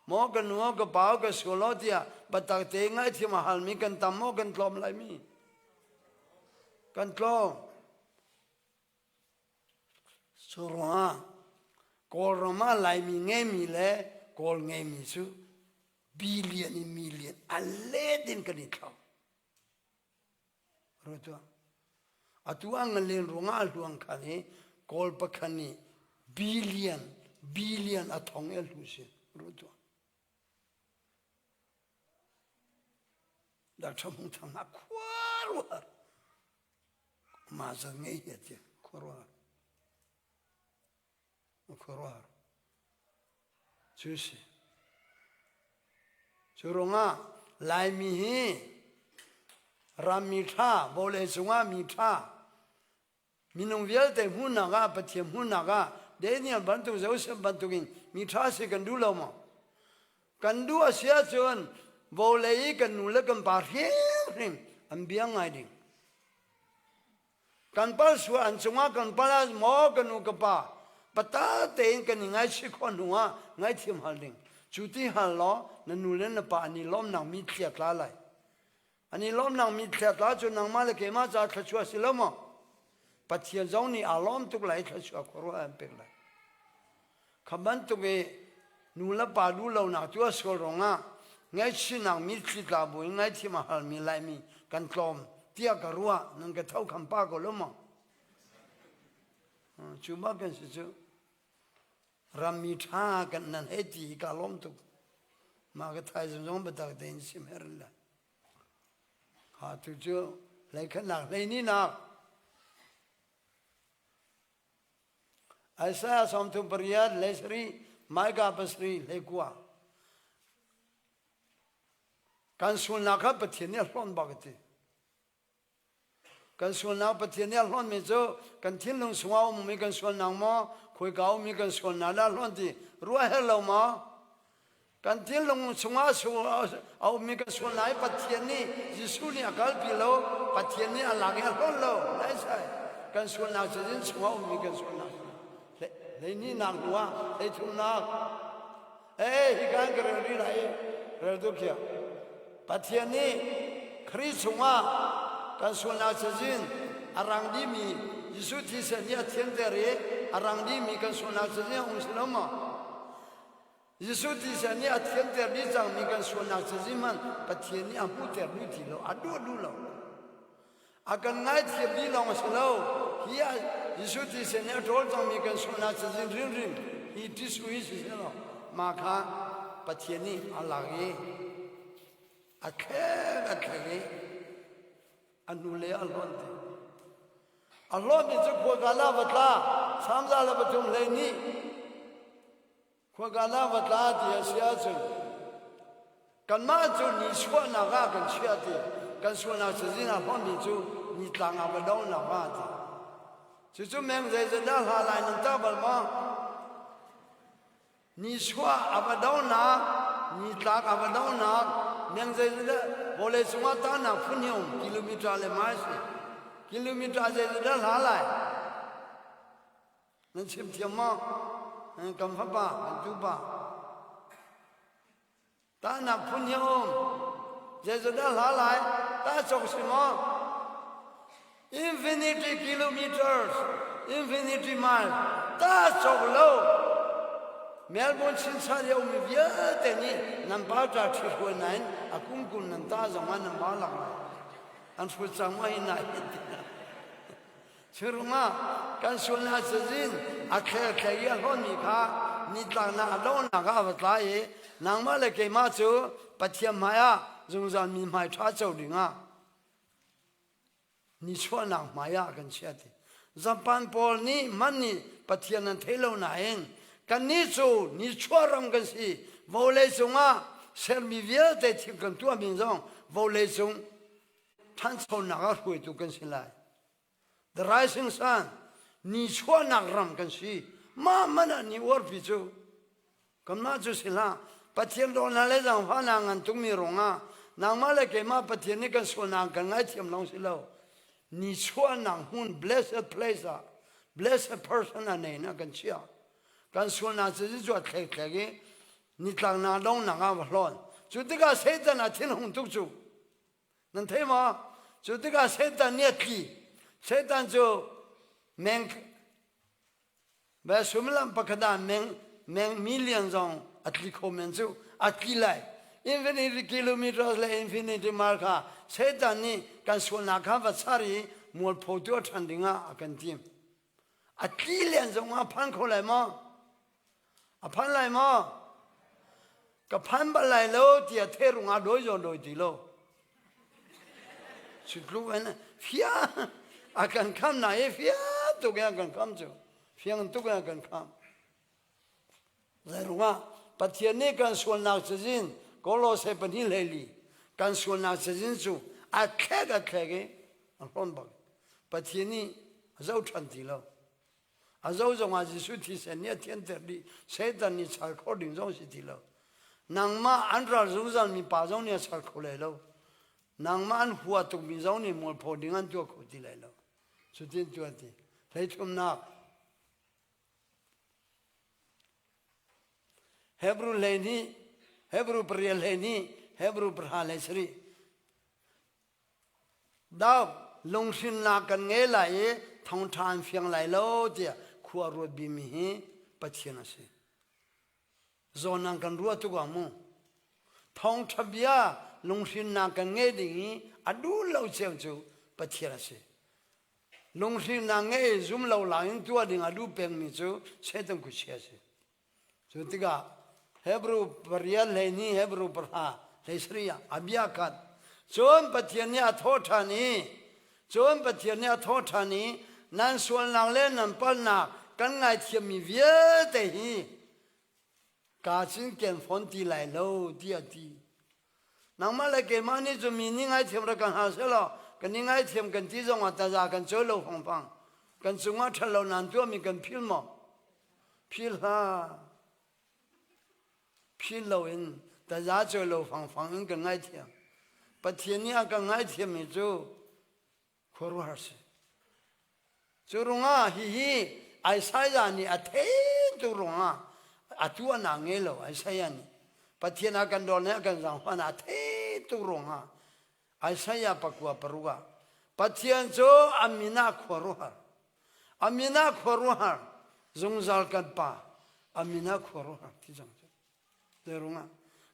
maw kan nu ka pa ka sual lo tiah biatak te ngaihthiam a halmi kan tam maw kan tlawm laimi kan tlawm. Cu ruangah Kawlram ah Laimi ngeimi le Kawl ngeimi cu billion in million a let in kan i thlau. Ruat tuah. Atu ah ngalen ruangah a hluang khan i Kawl pakhat nih billion billion a thong i a hlu si. Ruat tuah. Dr. Hmung Thang a khuaruahhar. Mah zan ngei hi a ti khuaruahhar. Khuaruahhar. Cu si. Cu ruangah Laimi hi rammi ṭha, vawlei cungah mi ṭha, minung vialte hmuhnak ah Pathian hmuhnak ah Daniel bantuk Joseph bantukin mi ṭha si kan duh lo maw? Kan duh a si ahcun vawlei i kan nu le kan pa hrimhrim an bia ngai ding. Kan pal sual an cungah kan pal ah maw ka nu ka pa pata tein kan i ngaihchih khawh hnu ah ngaihthiam hal ding. Cu ti hal law na nu le na pa an i lawmnak mi thlia tla lai. An i lawmnak mi thlia tla cu nangmah le keimah caah thluachuah si lo maw? Pathian zong nih aa lawm tuk lai i thluachuah khuaruah an pek lai. Kha bantuk i nu le pa duh lonak tu a sual ruangah Ngaihchihnak mitthli tla buin ngaihthiam a halmi Laimi kan tlawm tiah ka ruah. Nan ka tho kham pa ko lo maw? Cu bak kan si cu. Rammi ṭha kan nan hei ti hi ka lawm tuk. Mah ka thaizung zong biatak tein sim her le. Ha tu cu hleikhatnak hleihnih Isaiah 38 le sarih, Micah pasarih hlei kua. Kan sualnak kha Pathian nih a hlonh bak a ti. Kan sualnak Pathian nih a hlonhmi cu kan thinlung chungah a ummi kan sualnak maw, khoika ummi kan sualnak dah a hlonh ti ruah herh lo maw? Kan thinlung chungah a ummi kan sualnak hi Pathian nih Jesuh nih a kalpi lo, Pathian nih a lak i a hlonh lo. Nai sai. Kan sualnak cazin chungah ummi kan sualnak. Hleihnih hnu ah hleithumnak. Ee, hi kan ka rel rih lai. Rel tu khiah. Pathian nih Khrih chungah kan sualnak cazin a rang dihmi Jesuh thisen nih a thianter i a rang dihmi kan sualnak cazin a um si lo maw? Jesuh thisen nih a thianter dih cangmi kan sualnak cazin hmanh Pathian nih a hmuhter duh ti lo, a duh duh lo. A kan ngaithiam dih lawng a si lo. Hi ah Jesuh thisen nih a ṭawl cangmi kan sualnak cazin rimrim hi tisu hi si seh mah kha Pathian nih a lak i a thlek a thlek i a hnulei a hlonh ti. A hlawtmi cu khuaka la va tla, samza le pathum hlei nih Khuaka na va tla ti a si ahcun kanmah cu nichuahnak ah kan chiah ti kan sualnak cazin ah hlonh cu nitlang ah va donak ah ti. Cucu meng zeizat dah hla lai nan tah bal maw? Nichuah a va donak, nitlak a va donak, meng zeizat dah vawlei cungah tahnak phun hi um kilometer le miles kilometer zeizat dah hla lai? Nan chim thiam maw? Kan fapa, kan tupa. Tahnak phun hi a um. Zeizahdah hla lai? Tah cawk si maw? Infinity kilometers, infinity mile, tah cawk lo. Melbourne chinchar i a ummi vialte nih nan pa ṭa ṭhi hruai nain a kungkung nan ta zong ah nan ba lak lai. An hrut cang ma hi na hi Curuangah kan sualnak cazin a thlelthlei i a hlawnmi kha nitlaknak a donghnak ah a va tla i nangmah le keimah cu Pathian hmaiah zungzal mi hmai ṭha co dingah nichuahnak hmaiah kan chiah ti. Japan pawl nih hman nih Pathian an thei lo nain kannih cu nichuah ram kan si. Vawlei cungah sermi vialte thil kan tuahmi zong vawlei cung ṭhanchonak ah hruaitu kan si lai. The rising sun, nichuahnak ram kan si. Mah man ah ni uarpi cu kanmah cu si hlah. Pathian dawtnak le zaangfahnak ngan tukmi ruangah nangmah le keimah Pathian nih kan sualnak kan ngaithiam lawng si lo. Nichuahnak hmun blessed place ah blessed person a nei na kan chiah. Kan sualnak cu cu a thlek thlek i nitlaknak donghnak ah va hlawn. Cu tikah Satan a thinhung tuk cu. Nan thei maw? Cu tikah Satan nih a tli. Satan cu meng suimilam pakhat ah meng meng million zong a tli kho men cu a tli lai. Infinity kilometers le infinity mile kha Satan nih kan sualnak kha va char i mualpho tuah ṭhan dingah a kan tim. A tli len zong ah phan kho lai maw? A phan lai maw? Ka phan bal lai lo tiah therung ah dawi zawn dawi ti lo. Cu in fia a kan kham na i fia tuk in a kan kham cu. Fiang tuk in a kan kham. Zeirungah Pathian nih kan sualnak cazin Kolose pahnih hleili kan sualnak cazin cu a thlek a thlek i a hlawn bak. Pathian nih a zoh ṭhan ti lo. A zo zongah Jesuh thisen nih a thianter dih. Satan nih char khawh ding zong si ti lo. Nangmah an ral zungzal mi pa zong nih a char kho lai lo. Nangmah an hua tukmi zong nih mualpho ding an tuah kho ti lai lo. Cutin tuah ti. Hleithumnak. Hebrew 12, Hebrew pariat 12, Hebrew pahra hlei sarih. Dauk lunghrinnak kan ngei lai i thawngṭha an fiang lai lo tiah khua ruat bimi hi Pathian a si. Zawn an kan ruah tuk ah mu. Thawngṭha bia lunghrinnak kan ngei ding i a duh lo cio cu Pathian a si. Lunghrinnak ngei zum lo lang in tuah ding a duh pengmi cu Satan khuachia a si. Cu tikah Hebrew pariat 12 Hebrew pahra 17 ah a bia khat. Cun Pathian nih a thawh ṭhan i cun Pathian nih a thawh ṭhan i nan sualnak le nan palhnak kan ngaithiammi vialte hi kaa cinken fawn ti lai lo tiah a ti. Nangmah le keimah nih cun mi nih ngaithiam rak kan hal sehlaw kan i ngaithiam kan ti zongah taza kan cawi lo fangfang. Kan cungah ṭhat lo nan tuahmi kan phil maw? Phil hlah. Phil loin taza cawi lo fangfang in kan ngaithiam. Pathian nih a kan ngaithiammi cu khuaruahhar si. Cu ruangah hihi Isaiah nih a theitu ruangah a tuahnak ngei lo Isaiah nih Pathian a kan dawt le a kan zaangfahnak a theitu ruangah Isaiah pakua paruk ah Pathian cu a min ah khuaruahhar a min ah khuaruahhar zungzal kan pa a min ah khuaruahhar ti cang cu Zei ruangah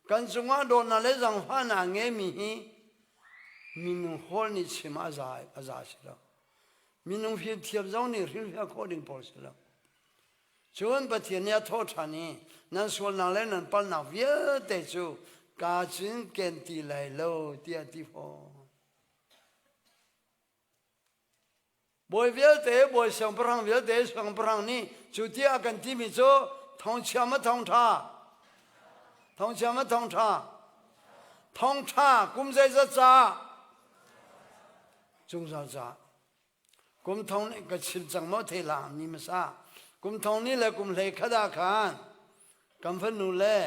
kan cungah dawtnak le zaangfahnak a ngeimi hi minung hawl nih chim a za a za si lo. Minung fimthiam zong nih hrilhfiah khawh ding pawl si lo. Cun Pathian nih a thawh ṭhan i nan sualnak le nan palhnak vialte cu kaa cinken ti lai lo tiah a ti fawn. Bawi vialte, bawi siangpahrang vialte, siangpahrang nih cu tiah a kan timi cu thawngchia ma thawngṭha? Thawngchia ma thawngṭha? Thawngṭha kum zeizat ca? Zungzal ca. Kum thong nih ka chim cang maw thei hlah mi hmasa. Kum thong ni le kum hlei khat ah khan kan fanu le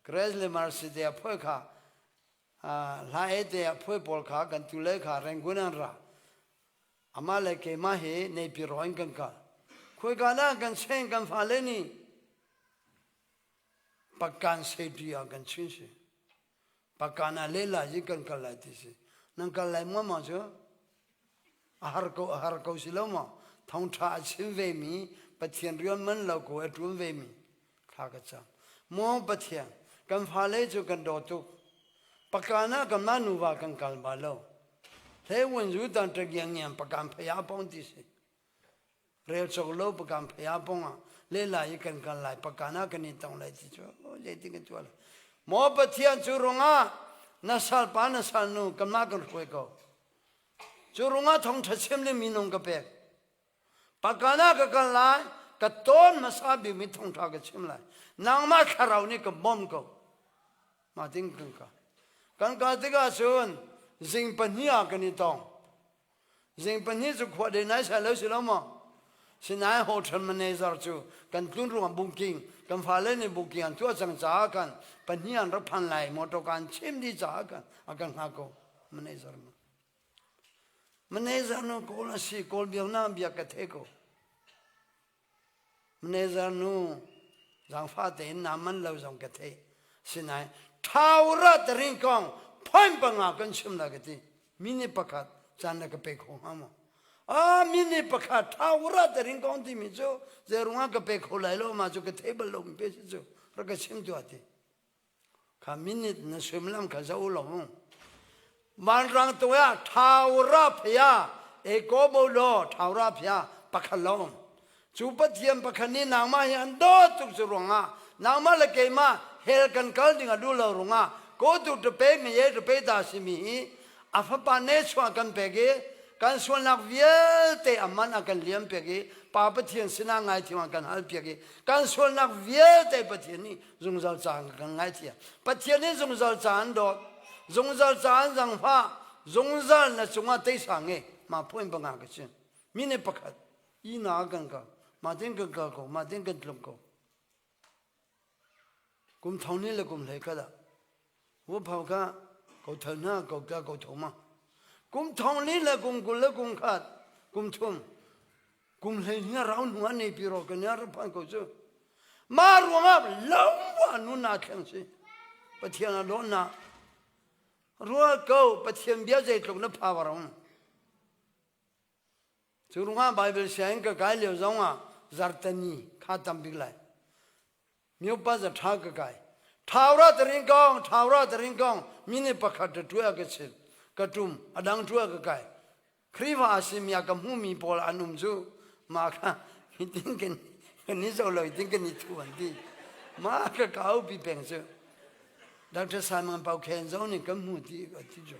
Grace le Mercy te a phuai kha Hla e te ah phuai pawl kha kan tu le kha Rangoon an ra. Amah le keimah hi Naypyidaw in kan kal. Khuaika dah kan seng kan fale nih pakkan safety ah kan chin si. Pakkan ah lehla hi kan kal lai ti si. Nan kal lai maw ma cu? A har ko a har ko si lo maw? Thawngṭha a chim vemi Pathian rian man lo ko a ṭuan vemi thla ka cam. Maw Pathian, kan fale cu kan daw tuk. Pakan ah kanmah nuva kan kal ba lo. Hle wan zu tan ṭa giang ngiang pakan phaya pong ti si. Rel cawk lo pakan phaya pong ah le lai i kan kal lai pakan ah kan i tong lai ti cu zeitin kan tuah lai. Maw Pathian cu ruangah na salpa na salnu kanmah kan hruai ko. Cu ruangah thawngṭha chim le minung ka pek. Pakan ah ka kal lai, ka tawn hmasa bikmi thawngṭha ka chim lai. Nangmah thlarau nih ka bawm ko. Mah tin kan kal. Kan kal tikah cun zing pahnih ah kan i tong. Zing pahnih cu khua de nai sai lo si lo maw? Sinain hotel manager cu kan tlun ruangah booking kan fale nih booking an tuah cang caah kan pahnih an rak phan lai motor kan chim dih caah kan a kan hngak ko manager nu. Manager nu kawl a si kawl biaknak biak ka thei ko. Manager nu zaangfah tein naa man lo zong ka theih. Sinain thaurat ring kong point panga kan chim la ka ti. Minute pakhat caan na ka pe kho hnga maw? Ah minute pakhat thaurat ring kong timi cu zei ruangah ka pe kho lai lo ma cu ka thei bal lo mi pe si cu rak ka chim tuah ti. Kha minute na suimilam kha zoh u law mu. Vanrang tung ah thaura phia e ko bo lo thaura phia pakhat lo. Cu Pathian pakhat nih nangmah hi an dawt tuk cu ruangah nangmah le keimah hell kan kal ding a duh lo ruangah ko tu te me ye te ta simi hi a fapa ne chuah kan pek i kan sualnak vialte a man a kan liam piak i Pa Pathian sinah ngaithiam a kan hal piak i kan sualnak vialte Pathian nih zungzal caan kan ngaithiam Pathian nih zungzal caan dawt zungzal caan zangfah zungzal na cungah teisa nge ma point panga ka chim mine pakhat i na kan kal ma tin kan kal ko ma tin kan tlung ko kum thong ni le kum hlei kala wo phau ka ko thal na ko ka ko tho ma kum thong li le kum kul le kum khat kum thum Kum 12 rau hnu ah nei pi ro kan ya phan ko cu. Ma ruangah longwa nu na thleng si. Pathian a dawn na. Rual ko Pathian bia zeitluk na power um. Cu ruangah Bible sianginn ka kai lio zong ah zartani kha tam bik lai. Myopa za tha ka kai. Thau ra taring kong, thau ra taring kong, mini pakhat ta tuah ka chim, ka tum, a dang tuah ka kai. Khrihfa a simi a ka hmumi pawl an um cu mah kha hitin kan kan i zo lo hitin kan i thu an ti. Mah ka ka upi peng cu. Dr. Simon Pau Khen zong nih kan hmu ti ka ti cu.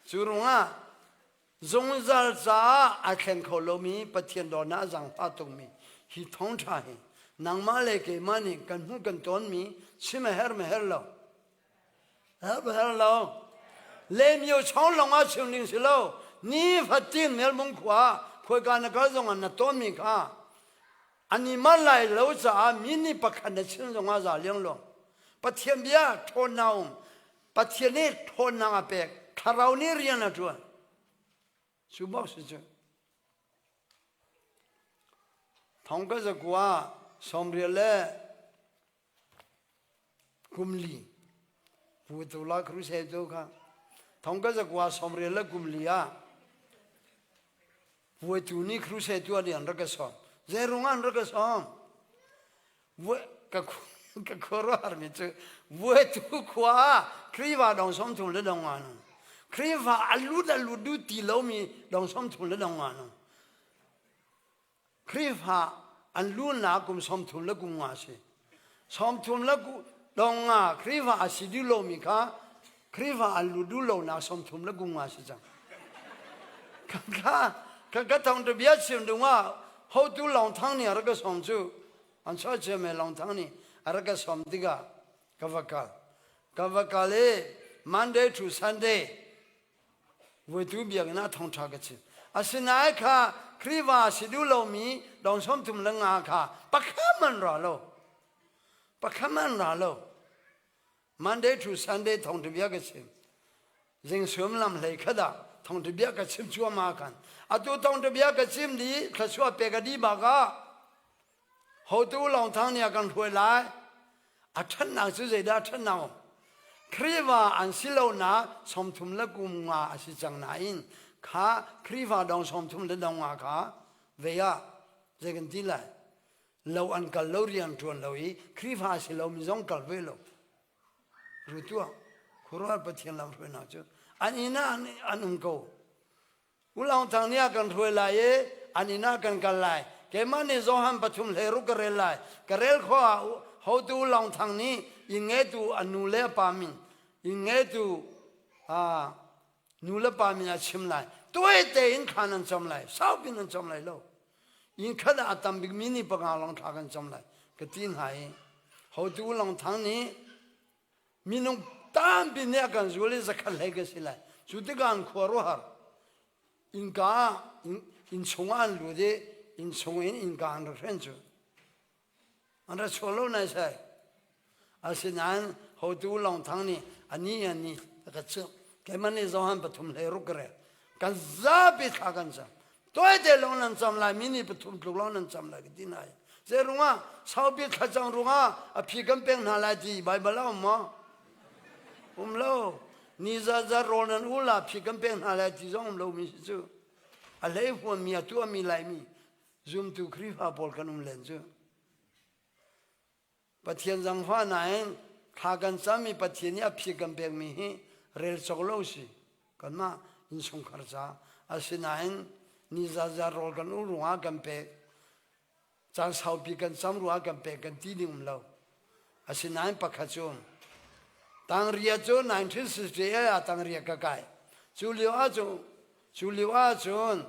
Cu ruangah zungzal caah a thleng kho lomi Pathian dawtnak a zaangfah tukmi hi thawngṭha hi nangmah le keimah nih kan hmuh kan tawnmi chim a herh ma herh lo herh ma herh lo lemio chong lawng ah chim ding si lo ni fatin melmung khua khuaika na kal zong ah na tawnmi kha an i man lai lo caah mi nih pakhat na chim zong ah za liang lo Pathian bia ṭhawnnak um Pathian nih ṭhawnnak a pek, thlarau nih rian a ṭuan. Cu bak si cu. Thong ka zakua sawmrial le kum li pu tu la crusade tu kha thong ka zakua sawmrial le kum li ah vuaitu nih crusade tu an rak ka sawm zei rung an rak ka sawm ka ka khuaruahharmi cu vuaitu khua ah Khrihfa dong 30 le dong nga nung Khrihfa a lut a lut duh ti lomi dong 30 le dong nga nung Khrihfa an lunak kum 30 le kum nga si 30 le dong nga Khrihfa a si duh lomi kha Khrihfa an lut duh lonak 30 le kum nga si cang kha ka ka thong te bia chim dungah hotu long thang nih a rak ka sawm cu An chuah me Long Thang nih a rak ka sawm tikah ka va kal. Ka va kal i Monday to Sunday vuitu biakinn ah thawngṭha ka chim. Asinain kha Khrihfa si duh lomi dong 35 kha pakhat man ra lo. Pakhat man ra lo. Monday to Sunday thawngṭha bia ka chim. Zing suimlam hlei khat ah thawngṭha bia ka chim cuahmah khan atu thawngṭha bia ka chim dih thluachuah pek a dih bak ah hotu lawngthang nih a kan hruai lai a ṭhatnak cu zeidah a ṭhatnak um Khrihfa an si lonak 30 le kum nga a si cang nain kha Khrihfa dong 30 le dong nga kha ve ah zei kan ti lai lo an kal lo rian ṭuan lo i Khrihfa si lomi zong kal ve lo rutuah khuaruahhar Pathian lam hruainak cu an inn ah an um ko Ulaung thang nih a kan hruai lai i an inn ah kan kal lai keimah nih Johan pathum hlei ruk ka rel lai ka rel khawh ah hotu Ulaung thang nih inn ngeitu a nu le a pa min inn ngeitu nu le pa min a chim lai tuai tein thla nan cam lai saupi nan cam lai lo inn khat ah a tam bikmi nih panga lawng thla kan cam lai ka ti hna i hotu long thang nih minung tampi nih a kan zul i zakhat hlei ka si lai cu tikah an khua ruahar innka inn chungah an lut i inn chung in innka an rak hren cu An ra chuak lo nai sai. Asinain hotu Long Thang nih ani ani a ka chimh. Keimah nih Johan pathum hlei ruk ka rel. Kan zapi thla kan cam. Tawite lawng nan cam lai, mi nih pathum tluk lawng nan cam lai ka ti hna. Zei rungah saupi thlacam rungah a phi kan pek hna lai ti Baibal a um maw? Um lo. Ni za za rawl nan ul ah phi kan pek hna lai ti zong um lomi si cu. A hlei huammi a tuahmi laimi Zumtu Khrihfa pawl kan um len cu. Pathian zangfah nain thla kan cam i Pathian nih a phi kan pekmi hi rel cawk lo si. Kanmah innchungkhar ca asinain ni zaza rawl kan ul ruangah kan pek. Caan saupi kan cam ruangah kan pek kan ti ding um lo. Asinain pakhat cu tangria cu 1968 ah tangria ka kai. Cu lio ahcun cu lio ahcun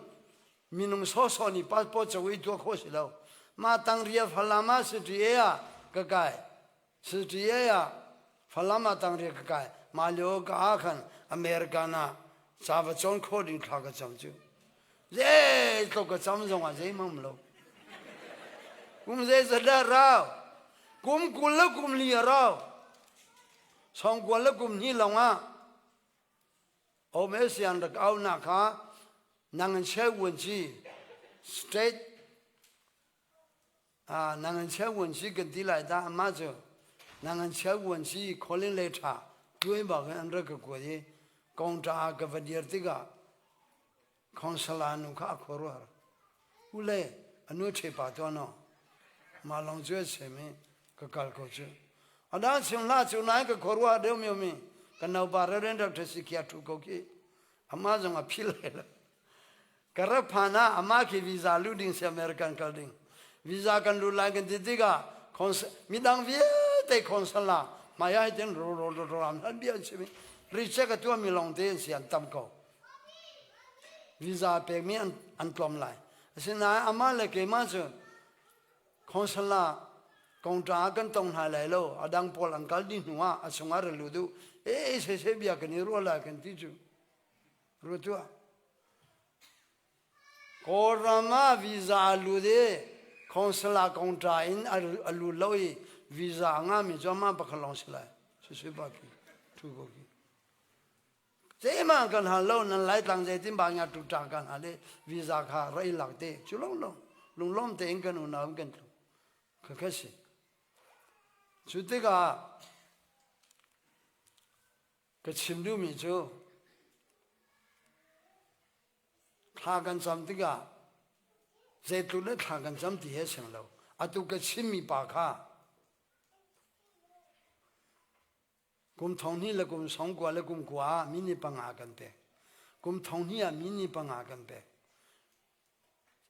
minung sawsawh nih passport co i tuah khawh si lo mah tangria Falam ah CTA ah ka kai CTA ah Falam ah tangria ka kai mah lio ka ah khan American ah ca va cawn khawh ding thla ka cam cu zeitluk ka cam zong ah zeihmanh um lo kum zeizat dah rau kum 20 le kum li a rau sawmkua le kum hnih lawng ah OMS an rak aunak kha nang in cheu vuanci state nang in cheu vuanci kan ti lai dah amah cu nang in cheu vuanci kholin le tha tuai bak in an rak ka kuat i kongta ah ka va dir tikah khonsala nu kha a khuaruahar ule anu the pa to no. Mah lawng cu a chim i ka kal ko cu. A dang chim hlah cu nain ka khuaruah deuh mi mi ka naupa Reverend Dr. Sikia thu ko khi amah zong a phil lai lo. Ka rak phan ah amah khi visa lu ding si American kal ding. Visa kan lut lai kan ti tikah midang vialte consul ah hmai ah hitin ro ro ro ro am hlan bia an chim i reject a tuahmi lawng te an si an tam ko. Visa pekmi an tlawm lai. Asinain amah le keimah cu consul ah kongṭa ah kan tong hna lai lo. A dang pawl an kal dih hnu ah a chungah ra lut u. Ee seh bia kan i ruah lai kan ti cu. Ruat tuah. Kawlram ah visa a lut i consul ah kongṭa in a lut lo i visa a ngahmi cu amah pakhat lawng si lai. Sisui pa khi, thu ko khi. Zeihmanh kan hal lo, nan Laitlang zeitin ba nya ṭuṭa kan hal i visa kha ra i lak te. Cu lawng lawng, lunglawm tein kan unau kan tlung. Khakha si. Cu tikah Ka chim duhmi cu thla kan cam tikah zeitluk le thla kan cam ti he sing lo. Atu ka chimmi pa kha kum thong hnih le kum song kua le kum kua ah mini panga kan pek. Kum thong hnih ah mini panga kan pek.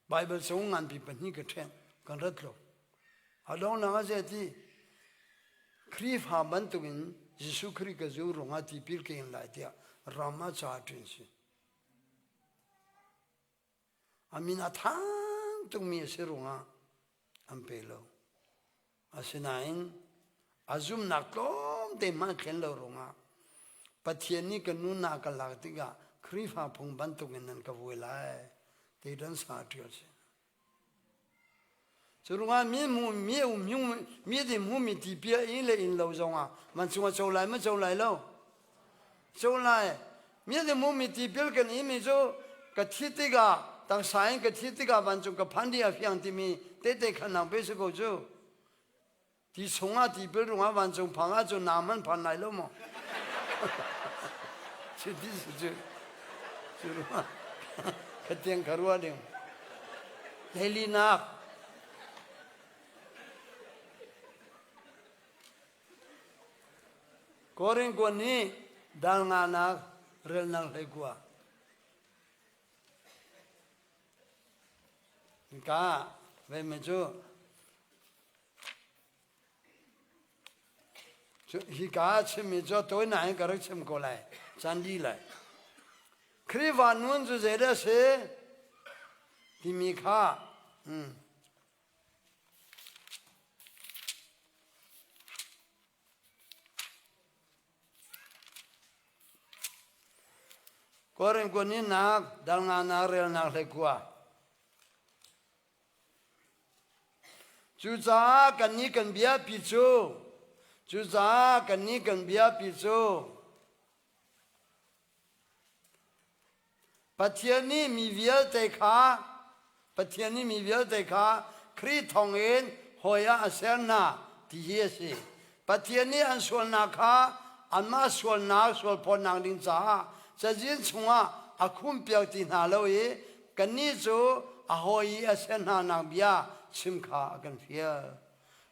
Baibal chung nganpi pahnih ka ṭhen kan rat lo. A donghnak ah zeiti Khrihfa bantukin Jesuh Khrih ka zu rungah tipil ka in lai tiah ram ah ca ṭin si. A min a thang tukmi a si rungah an pe lo. Asinain a zumnak tlawmte hmanh thlen lo ruangah Pathian nih ka nunnak ka lak tikah Khrihfa phung bantukin nan ka vui lai ti dan sa ṭial si. Cu ruangah mi hmu mi um mi ti hmu mi tipil in le in lo zongah vancung a co lai ma co lai lo? Co lai. Mi ti hmu mi tipil kan in mi cu ka thi tikah taksa in ka thi tikah vancung ka phan dih a fiang timi tehte khannak pe si ko cu. Ti chungah tipil rungah vancung phang ahcun naa hmanh phan lai lo maw? Cu ti si cu. Cu ruangah khatiang kha ruah ding. Hleilinak. Korin kuan nih dal nganak relnak hlei kua. Ka ve me cu Hika ah chimmi cu a tawi nain ka rak chim ko lai. Caan dih lai. Khrihfa nun cu zeidah a si timi kha Korin kuaninnak dal nganak relnak hlei kua. Cucaah kannih kan biapi cu cucaah kannih kan biapi cu Pathian nih mi vialte kha Pathian nih mi vialte kha Khrih thawngin hawi ah a ser hna ti hi a si. Pathian nih an sualnak kha anmah sualnak sualphawtnak ding caah cazin chungah a khumpiak ti hna lo i kannih cu a hawi i a ser hnanak bia chim kha a kan fial.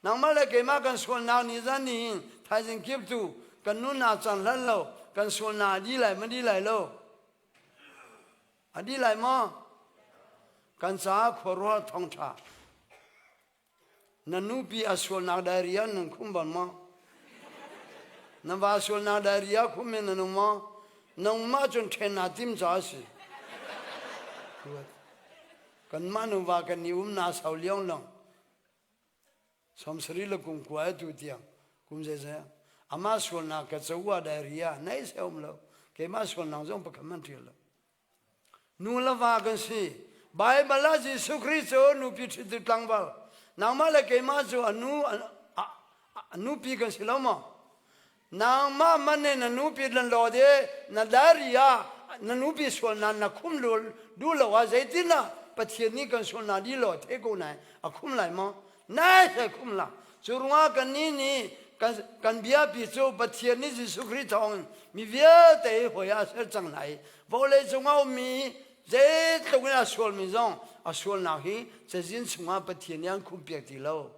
Nangmah le keimah kan sualnak ni zan ni hin thaizing kip tu kan nunnak cang hlan lo kan sualnak a di lai ma di lai lo? A di lai maw? Kan caah khuaruah thawngṭha Na nupi a sualnak diary ah nan khum bal maw? Na va sualnak diary ah khum in na nung maw? Nangmah cun ṭhen naa tim caah a si. Kanmah nuva kan i um naa sau liang long. 70 le kum kua e tu tiang kum zeizei amah sualnak ka co ah diary ah nei se um lo keimah sualnak zong pakhat man ṭial lo Nu le va kan si. Baibal ah Jesuh Khrih cu nupi ṭhitu tlangval. Nangmah le keimah cu a nu a nupi kan si lo maw? Nangmah man in na nupi nan lawt i na diary ah na nupi sualnak na khum duh lo ah zeitin ah Pathian nih kan sualnak dih lo the ko nai a khum lai maw? Nai sai khum la. Cu ruangah kannih nih kan biapi cu Pathian nih Jesuh Khrih thawngin mi vialte hi hawi ah a ser cang hna i vawlei cungah ummi zeitluk in a sualmi zong a sualnak hi cazin chungah Pathian nih an khumpiak ti lo.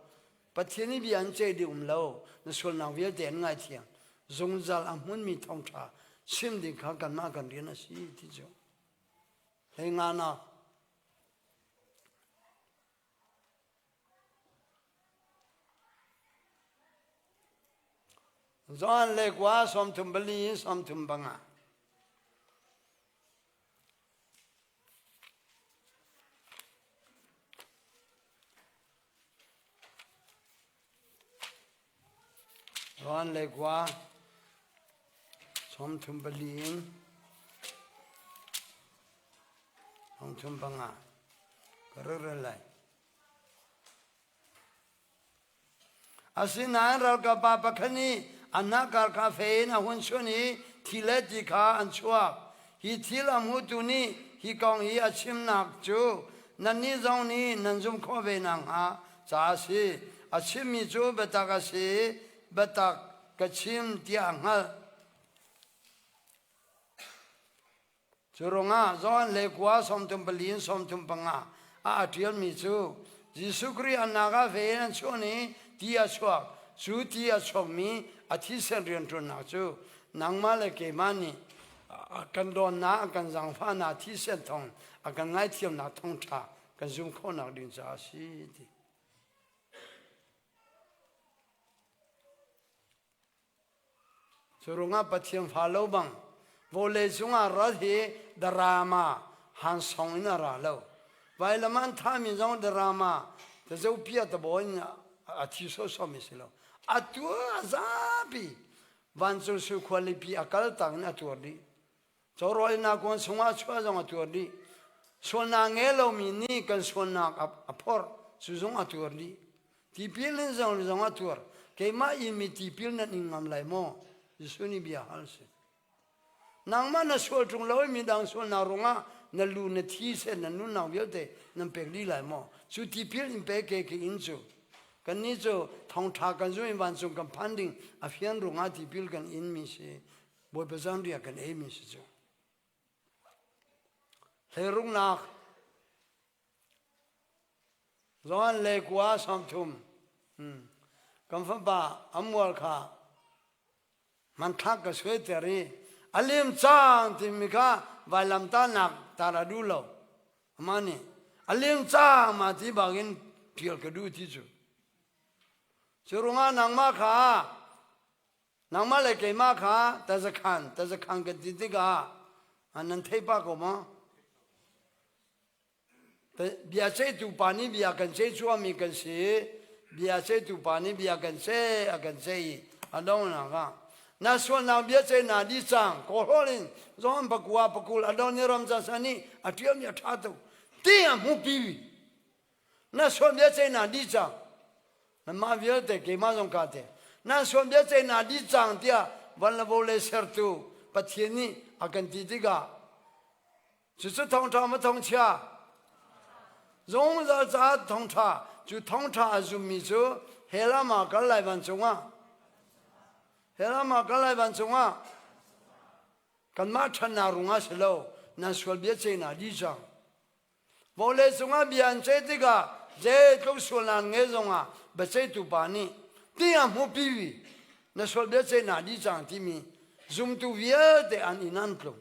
Pathian i bia an ceih dih um lo. Na sualnak vialte an ngaithiam. Zungzal a hmunmi thawngṭha chim ding kha kanmah kan rian a si ti cu. Hlei nga nak. Johan le kua 34 in 35. Johan le kua 34 in 35. Ka rel lai. Asinain ralkap pa pakhat nih a hnahkar kha fei in a hun chuan i thi le ti kha an chuak. Hi thil a hmutu nih hi kong hi a chimnak cu nannih zong nih nan zumh khawh ve nakhnga ca a si. A chimmi cu biatak a si i biatak ka chim tiah a hngalh. Cu ruangah Johan le kua 34 in 35 ah a ṭialmi cu Jesuh Khrih an nak ah ve in an chuan i ti a chuak. Cu ti a chuakmi a thisen rianṭuannak cu nangmah le keimah nih kan dawtnak, kan zaangfahnak thisen thawng a kan ngaithiamnak thawngṭha kan zum khawhnak ding caah a si ti. Cu ruangah Pathian fa lo bang vawlei cungah ral hi drama han song in a ra lo. Vailam an thahmi zong drama tazopia tabo in a thi sawsawmi si lo. A tuar a zapi vancung sui khualipi a kal tak in a tuar dih. Cawrawinak kuan chungah chuah zong a tuar dih. Sualnak ngei lomi nih kan sualnak a phorh, cu zong a tuar dih. Tipil in zong zong a tuar. Keimah i mi tipil nan ing ngam lai maw? Jesuh nih bia hal si. Nangmah na sual ṭung lo i midang sualnak ruangah na lu na thi sen na nunnak vialte nan pek dih lai maw? Cu tipil in pe ke ke in cu kannih cu thawngṭha kan zum in vancung kan phan ding a fian ruangah tipil kan in mi si. Bawipa zanriah kan eimi si cu. Hleiruknak Johan le kua 30 kan fapa Amual kha hmanthlak ka suaiter i a lim cang timi kha vailamtahnak tar a duh lo. Amah nih a lim cang ma ti bangin ṭial ka duh ti cu. Cu ruangah nangmah kha Nangmah le keimah kha tazakhan tazakhan kan ti tikah nan thei pah ko maw? Bia ceihtu pa nih bia kan ceih cuahmi kan si. Bia ceihtu pa nih bia kan ceih a kan ceih i a donghnak ah na sualnak bia ceih na dih cang kawlhawl in Johan pakua pakul a don i ram ca nih a ṭialmi a ṭha tuk ti a hmuhpi na sual bia ceih na dih cang Nanmah vialte keimah zong kaa tel. Nan sual biaceihnak dih cang tiah van le vawlei sertu Pathian nih a kan ti tikah cucu thawngṭha maw thawngchia? Zungzal caah thawngṭha cu thawngṭha a zummi cu hell ah ma kal lai vancung ah? Hell ah ma kal lai vancung ah? Kanmah ṭhannak rungah si lo, nan sual biaceihnak dih cang. Vawlei cungah bia an ceih tikah zeitluk sualnak ngei zongah biaceihtu pa nih ti a hmuhpi na sual biaceihnak dih cang timi zumtu vialte an inn an tlung.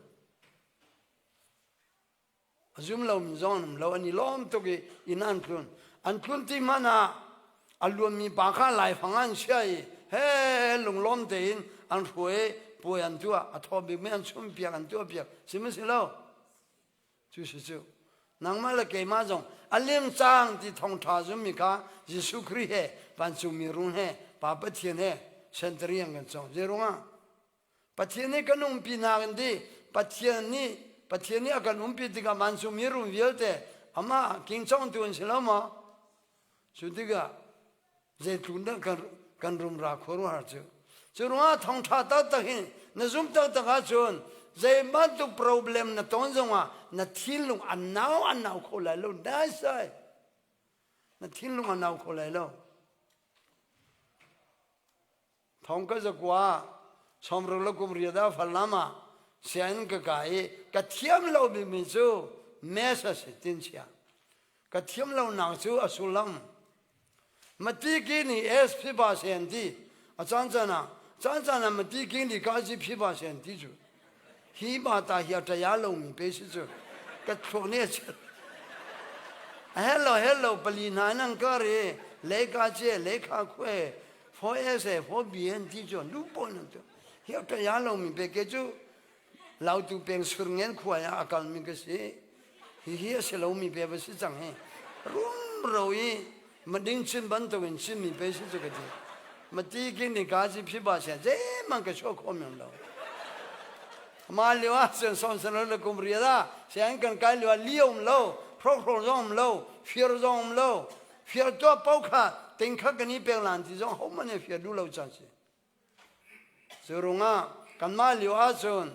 A zum lomi zong an um lo an i lawm tuk i inn an tlun. An tlun ti hmanh ah a luanmi pa kha laifang an chia i he lunglawm tein an hruai puai an tuah a thaw bikmi an chumpiak an tuahpiak si ma si lo Cu si cu nangmah le keimah zong a lim cang ti thawngṭha zummi kha Jesuh Khrih he vancungmi rung he Pa Pathian he sentari an kan cawng. Zeiruangah? Pathian nih kan umpi nak in di Pathian nih Pathian nih a kan umpi tikah vancungmi rung vialte amah kingcawngtu an si lo maw? Cu tikah zeitluk dah kan, kan rumra khuaruahhar cu. Cu ruangah thawngṭha taktak hin na zumh taktak ahcun zei bantuk problem na ton zongah na thinlung a nau a nau kho lai lo dai sai. Na thinlung a nau kho lai lo. Thong ka zakua sawmruk le kum riat ah Falam ah sianginn ka kai i ka thiam lo bikmi cu maths a si tin chia. Ka thiam lonak cu a sullam. Mati ki ni S phi ba sen ti a caan caan ah caan caan ah mati ki ni ka ji phi ba sen ti cu hi ba ta hi a ṭaya lomi pe si cu ka thluak nih a chet. Hello hello pali hna nan kar i le ka ce le kha khue fo S e fo B an ti cu lu pawl nan tu hi a ṭaya lomi pe ke cu Lautu peng Surngen khua ah a kalmi ka si. Hihi a si lomi pe va si cang hi. Rumro i mading chin bantukin chinmi pe si cu ka ti. Mati king ni ka si phi ba sia zeihmanh ka chuah khawh men lo. Ma lio ah cun son san le kum ria da sian kan kai lio ah li um lo, hrokhro zong um lo, fir zong um lo. Fir tuah pau kha ting kha kan i pek lan ti zong hohmanh nih fir duh lo cang si. Cu ruangah kanmah lio ahcun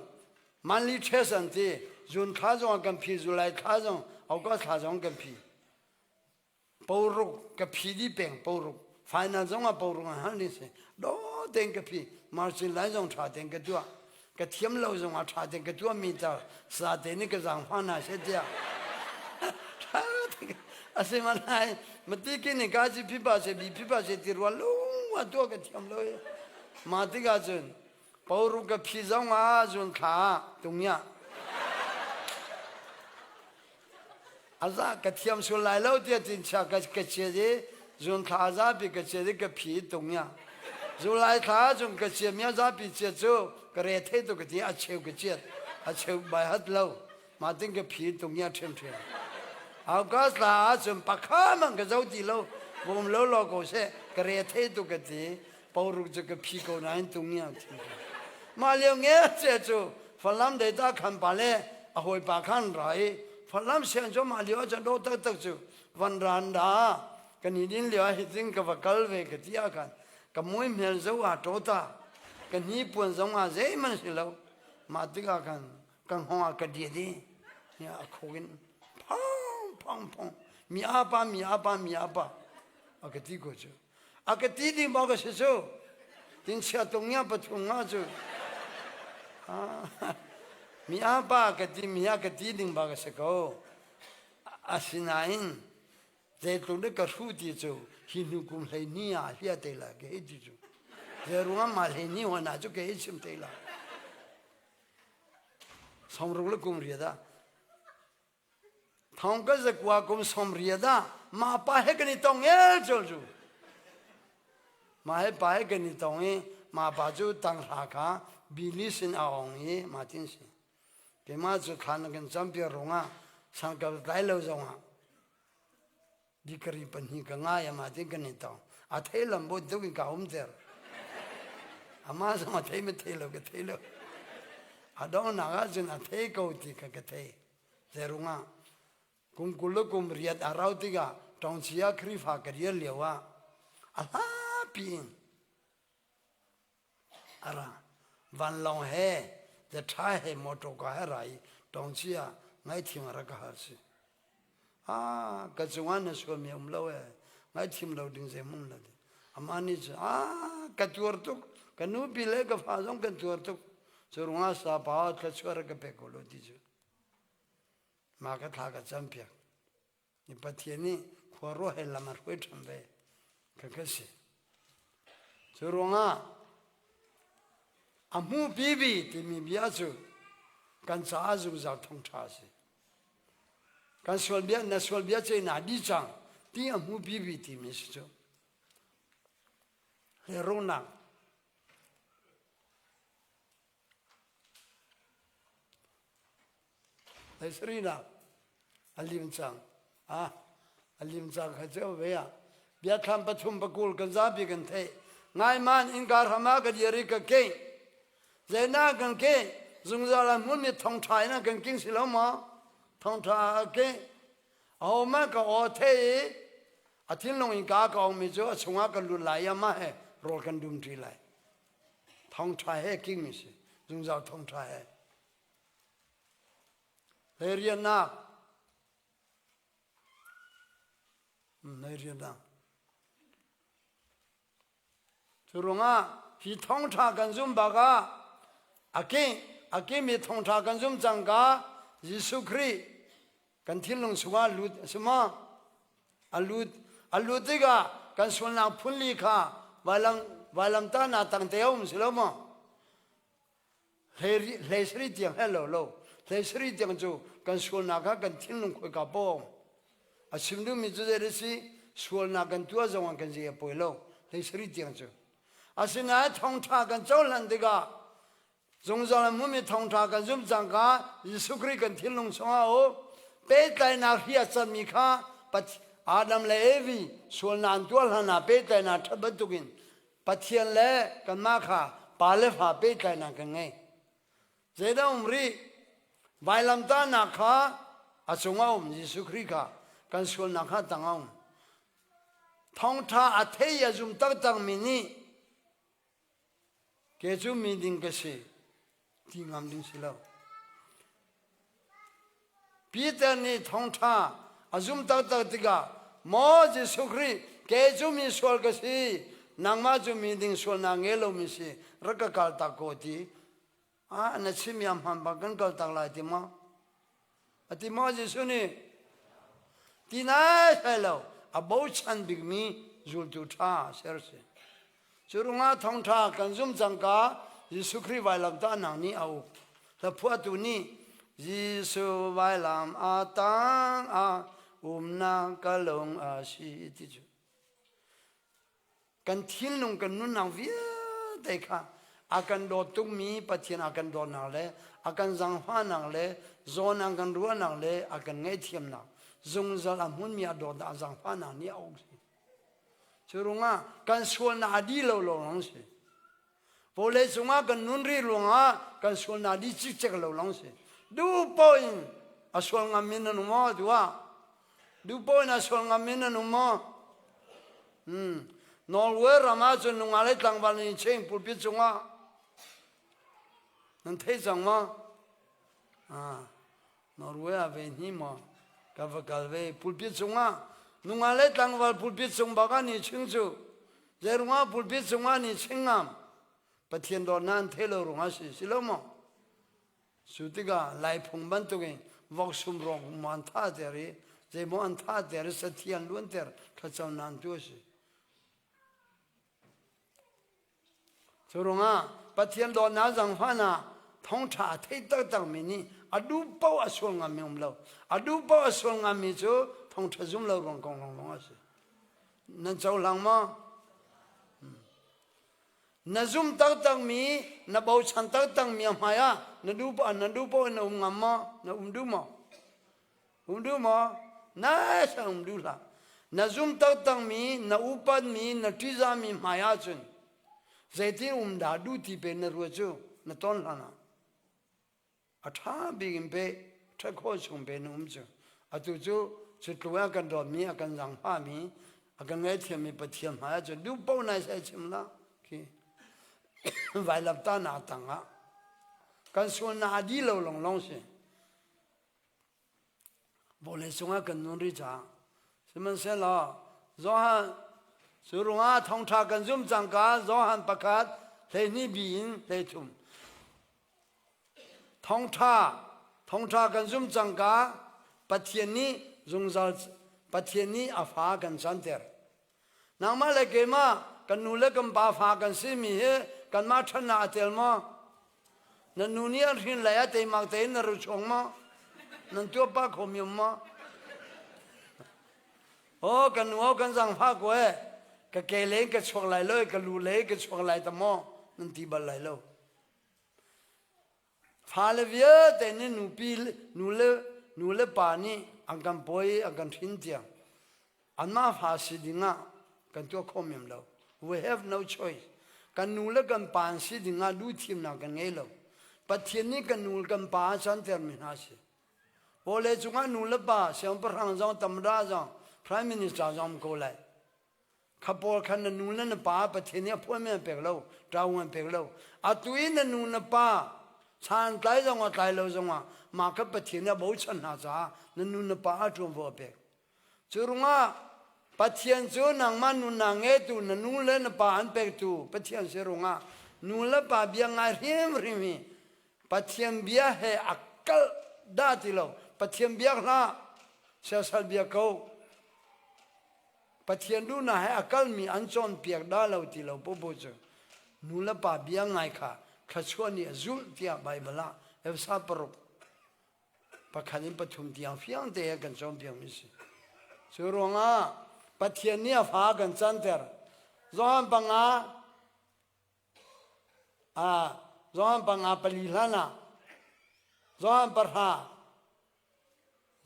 monthly test an ti. June thla zong ah kan phi, July thla zong, August thla zong kan phi. Poruk ka phi dih peng poruk. Final zong ah poruk an hal ni si. Do tein ka phi. March in lai zong ṭha tein ka tuah. Ka thiam lo zong ah ṭha tein ka tuah mi ta sa te nih ka zaangfah hna seh tiah. Ṭha tein Asinain mati ki nih ka ci phipa se bi phipa se ti rual lung a tuah ka thiam lo i mah tikah cun poru ka phi zong ah zun thla tungya aza ka thiam sul lai lo tiah tin chia ka ka chia i zun thla zapi ka chia i ka phi tungya Zulai thla cun ka chia mia zapi chia cu ka re thei tu ka ti a cheu ka chiat a cheu bai hat lo Mah tin ka phi tung ya ṭhiamṭhiam. August la ahcun pakha man ka zo ti lo. Bawm lo law ko seh ka re thei tu ka ti. Poruk cu ka phi ko nain tung ya ṭhiamṭhiam. Mah lio nge che cu Falam data khan pa le a hawipa khan ra i Falam siang cu mah lio ahcun dawh taktak cu van ran da kan i din lio ah hitin ka va kal ve ka ti ah khan ka mui hmel zo ah ṭawta ka hnipuan zong ah zeihmanh si lo mah tikah khan ka hngawng ah ka diat i a khuk in phong phong phong mi apa mi apa mi apa a ka ti ko cu a ka ti ding ba ka si cu tin chia tung ya pathum nga cu mi apa ka ti mi a ka ti ding ba ka si ko asinain zeitluk le ka hru ti cu hi hnu kum hlei ni ah hlia te la ke ti cu zeruang ma hlei ni hona cu ke chim te la Sawmruk le kum riat ah thong ka zakua kum sawm riat ah mah pa he kan i tong el col cu mah he pa he kan i tong i mah pa cu tanghra kha bili sin a ong i mah tin si keimah cu thlan kan campiak ruangah sangkal tlai lo zongah Dikari pahnih ka ngai ama tin kan i tong. A thei lam bo tuk in ka um ter. Ama zong a thei ma thei lo ka thei lo. A donghnak ahcun a thei ko ti ka ka thei. Zerungah kum kul le kum riat a rau tikah Tongchia Khrihfa ka rial lio ah a hlapi in a ra. Vanlawng he the ṭha he motor ka he ra i Tongchia ngaithiam a rak ka hal si. Ah, ka cungah na sualmi a um lo ee. Ngaithim lo ding zeihmanh lo. Amah nih cun, ah, ka tuar tuk. Ka nupi le ka fa zong kan tuar tuk. Cu ruangah sapa thluachuah rak ka pek ko lo ti cu. Mah ka thla ka campiak. Ni Pathian nih khua ruah he lam a hruai ṭhan ve. Ka ka si. Cu ruangah a hmu pibi timi bia cu kan caah zungzal thawngṭha a si. Kan sual bia na sual bia ce na di cang ti a hmu bibi timi si cu. Lerunak Leisarinak a lim cang. Ah, a lim cang kha cu ve ah. Biathlam pathum pakul kan zapi kan theih. Ngai man innka hram ah ka dir i ka keng. Zeidah kan ke zungzal ah hmunmi thongṭha in kan king si lo maw? Thongṭha a ke. Ahohmanh ka aw thei i a thinlung in ka ka ongmi cu a chungah ka lut lai i amah he rawl kan dumṭi lai. Thongṭha he kingmi si. Zungzal thongṭha he. Hleiriannak Hleiriannak Cu ruangah hi thawngṭha kan zum bak ah a ke a kemi thawngṭha kan zum cangka Jesuh Khrih kan thinlung chungah lut a si maw? A lut a lut tikah kan sualnak phunli kha vailam vailamtahnak tangte a um si lo maw? Hlei sarih tiang he lo lo. Hlei sarih tiang cu kan sualnak kha kan thinlung khoika pawng. A chim duhmi cu zei a si? Sualnak kan tuah zong ah kan zei a poi lo. Hlei sarih tiang cu. Asinain thawngṭha kan cohlan tikah zungzal a hmumi thawngṭha kan zumh cangka Jesuh Khrih kan thinlung chungah a um. Pehtlaihnak hri a canmi kha Adam le Evi sualnak an tuah hlan ah pehtlaihnak ṭhat bantukin Pathian le kanmah kha pa le fa pehtlaihnak kan ngei. Zeidah um rih? Vailamtahnak kha a cungah um Jesuh Khrih kha kan sualnak kha tang a um. Thawngṭha a thei a zum taktakmi nih ke cu mi ding ka si ti ngam ding si lo. Peter nih thawngṭha a zum taktak tikah maw Jesuh Khrih kei cu mi sual ka si nangmah cu mi ding sualnak ngei lomi si rak ka kaltak ko ti ah na chimmi a hmaan bak kan kaltak lai ti maw A ti maw Jesuh nih? Ti nai sai lo, a bochan bikmi zultu ṭha ser si. Cu ruangah thawngṭha kan zum cangka Jesuh Khrih vailamtahnak nih a uk. Hlaphuahtu nih Jesuh vailam a tang ah umnak ka lung a si ti cu. Kan thinlung kan nunnak vialte kha a kan dawt tukmi Pathian a kan dawtnak le a kan zaangfahnak le zawn a kan ruahnak le a kan ngaihthiamnak zungzal a hmunmi a dawtnak a zaangfahnak nih a uk si. Cu ruangah kan sualnak a dih lo lawng si. Vawlei cungah kan nun rih ruangah kan sualnak dih cikcek lo lawng si. Duh paoh in a sual ngammi nan um maw tu ah? Duh paoh in a sual ngammi nan um maw? Hmm. Norway ram ah cun nungak le tlangval nih cheng pulpit cungah nan thei cang maw? Ah. Norway ah ve hni maw ka va kal ve pulpit cungah nungak le tlangval pulpit cung bak ah ni ching cu zeirungah pulpit cungah ni ching ngam Pathian dawtnak an thei lo ruangah si si lo maw cu tikah Laiphung bantukin voksum rawk maw an tha ter i zeimaw an tha ter i sathi an luan ter thlacamnak an tu a si Cu ruangah Pathian dawtnak zaangfahnak thawngṭha a thei taktakmi nih a duh paoh a sual ngammi um lo. A duh paoh a sual ngammi cu thawngṭha zum lo ruang kong lawnglawng a si. Nan cohlang maw? Hmm. Na zum taktakmi, na bochan taktakmi a hmai ah na duh paoh na duh paoh in na um ngam maw? Na um duh maw? Um duh maw? Na sa um duh hlah. Na zum taktakmi, na upatmi, na ṭihzahmi hmai ahcun zeitin um dah duh ti pe na ruah cu na ton hlan ah a ṭha bik in pe ṭhat khawh chung pe na um cu. Atu cu cu tluk a kan dawtmi, a kan zaangfahmi, a kan ngaihthiammi Pathian hmai ahcun duh paoh nai sai chim la khi vailamtahnak tangah kan sualnak a dih lo lawnglawng si. Vawlei cungah kan nun rih caah sihmanhsehlaw Johan cu ruangah thawngṭha kan zumh cangka Johan pakhat 12 bi in 13 thawngṭha thawngṭha kan zumh cangka Pathian nih zungzal Pathian nih a fa kan canter Nangmah le keimah kan nu le kan pa fa kan simi hi kanmah ṭhatnak a tel maw? Na nu nih an hrin lai ah teimak tein na ru chuang maw? Nan tuah pah kho mi um maw? Oh, kan nu kan zangfah ko eh. Ka ke lei ka chuak lai lo, ka lu lei ka chuak lai ta maw? Nan ti bal lai lo. Fale vialte nih nupi nu le nu le pa nih an kan pawi an kan hrin tiang anmah fa si dingah kan tuah kho mem lo. We have no choice. Kan nu le kan pa an si dingah duh thimnak kan ngei lo. Pathian nih kan nu le kan pa a cantermi hna si. Vawlei cungah nu le pa siangpahrang zong tamda zong prime minister zong ko lai. Kha pawl khan na nu le na pa Pathian nih a phuanmi an pek lo, ṭaung an pek lo. Atu i na nu na pa san tlai zongah tlai lo zongah mah kha Pathian nih a bochan hna caah na nu na pa a ṭuanvo a pek. Cu ruangah Pathian cu nangmah nunnak ngeitu na nu le na pa an pektu Pathian si ruangah nu le pa bia ngai hrimhrim hi Pathian bia he a kalh dah ti lo. Pathian biak hlah, siasal bia ko. Pathian duhnak he a kalmi an cawnpiak dah lo ti lo popo cu nu le pa bia ngai kha thluachuah nih a zulh tiah Baibal ah Efesa paruk pakhat in pathum tiang fiang te he kan cawnpiakmi si. Cu ruangah Pathian nih a fa kan canter. Johan panga Johan panga pali hlan ah Johan pahra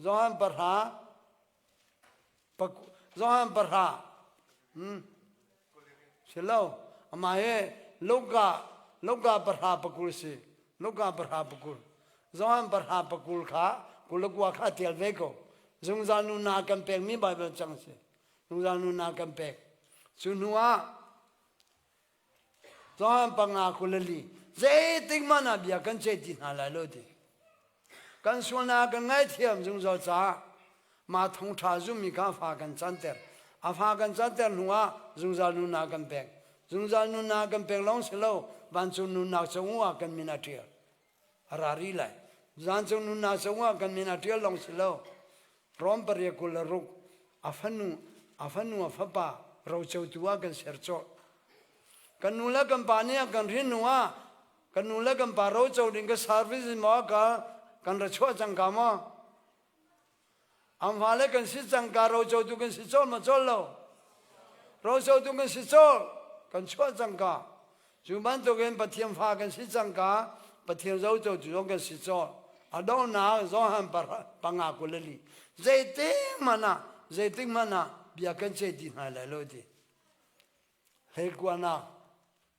Johan pahra Johan pahra si lo amah hi Luka Luka pahra pakul si Luka pahra pakul Johan pahra pakul kha kulakua kha tial ve ko zungzal nunnak kan pekmi Bible cang si zungzal nunnak kan pek cu hnu ah Cun panga kulali zeitik hmanh ah bia kan ceih ti hna lai lo ti. Kan sualnak kan ngaithiam zungzal caah mah thawngṭha zummi kha fa kan canter. A fa kan canter hnuah zungzal nunnak kan pek. Zungzal nunnak kan pek lawng si lo, vancung nunnak cung ah kan min a ṭial. A ra rih lai. Vancung nunnak cung ah kan min a ṭial lawng si lo, Rom pariat 26 a fanu a fanu a fapa rocotu ah kan ser cawh. Kan nu le kan pa nih a kan hrin hnu ah kan nu le kan pa roco ding ka service maw ka kan ra chuah cang ka maw? An fale kan si cang ka rocotu kan si cawl ma cawl lo? Rocotu kan si cawl kan chuah cang ka. Cu bantukin Pathian fa kan si cangka Pathian zohcotu zong kan si cawh. A donghnak Johan panga 24 zeitik hmanh ah zeitik hmanh ah bia kan ceih ti hna lai lo ti. Hleikuanak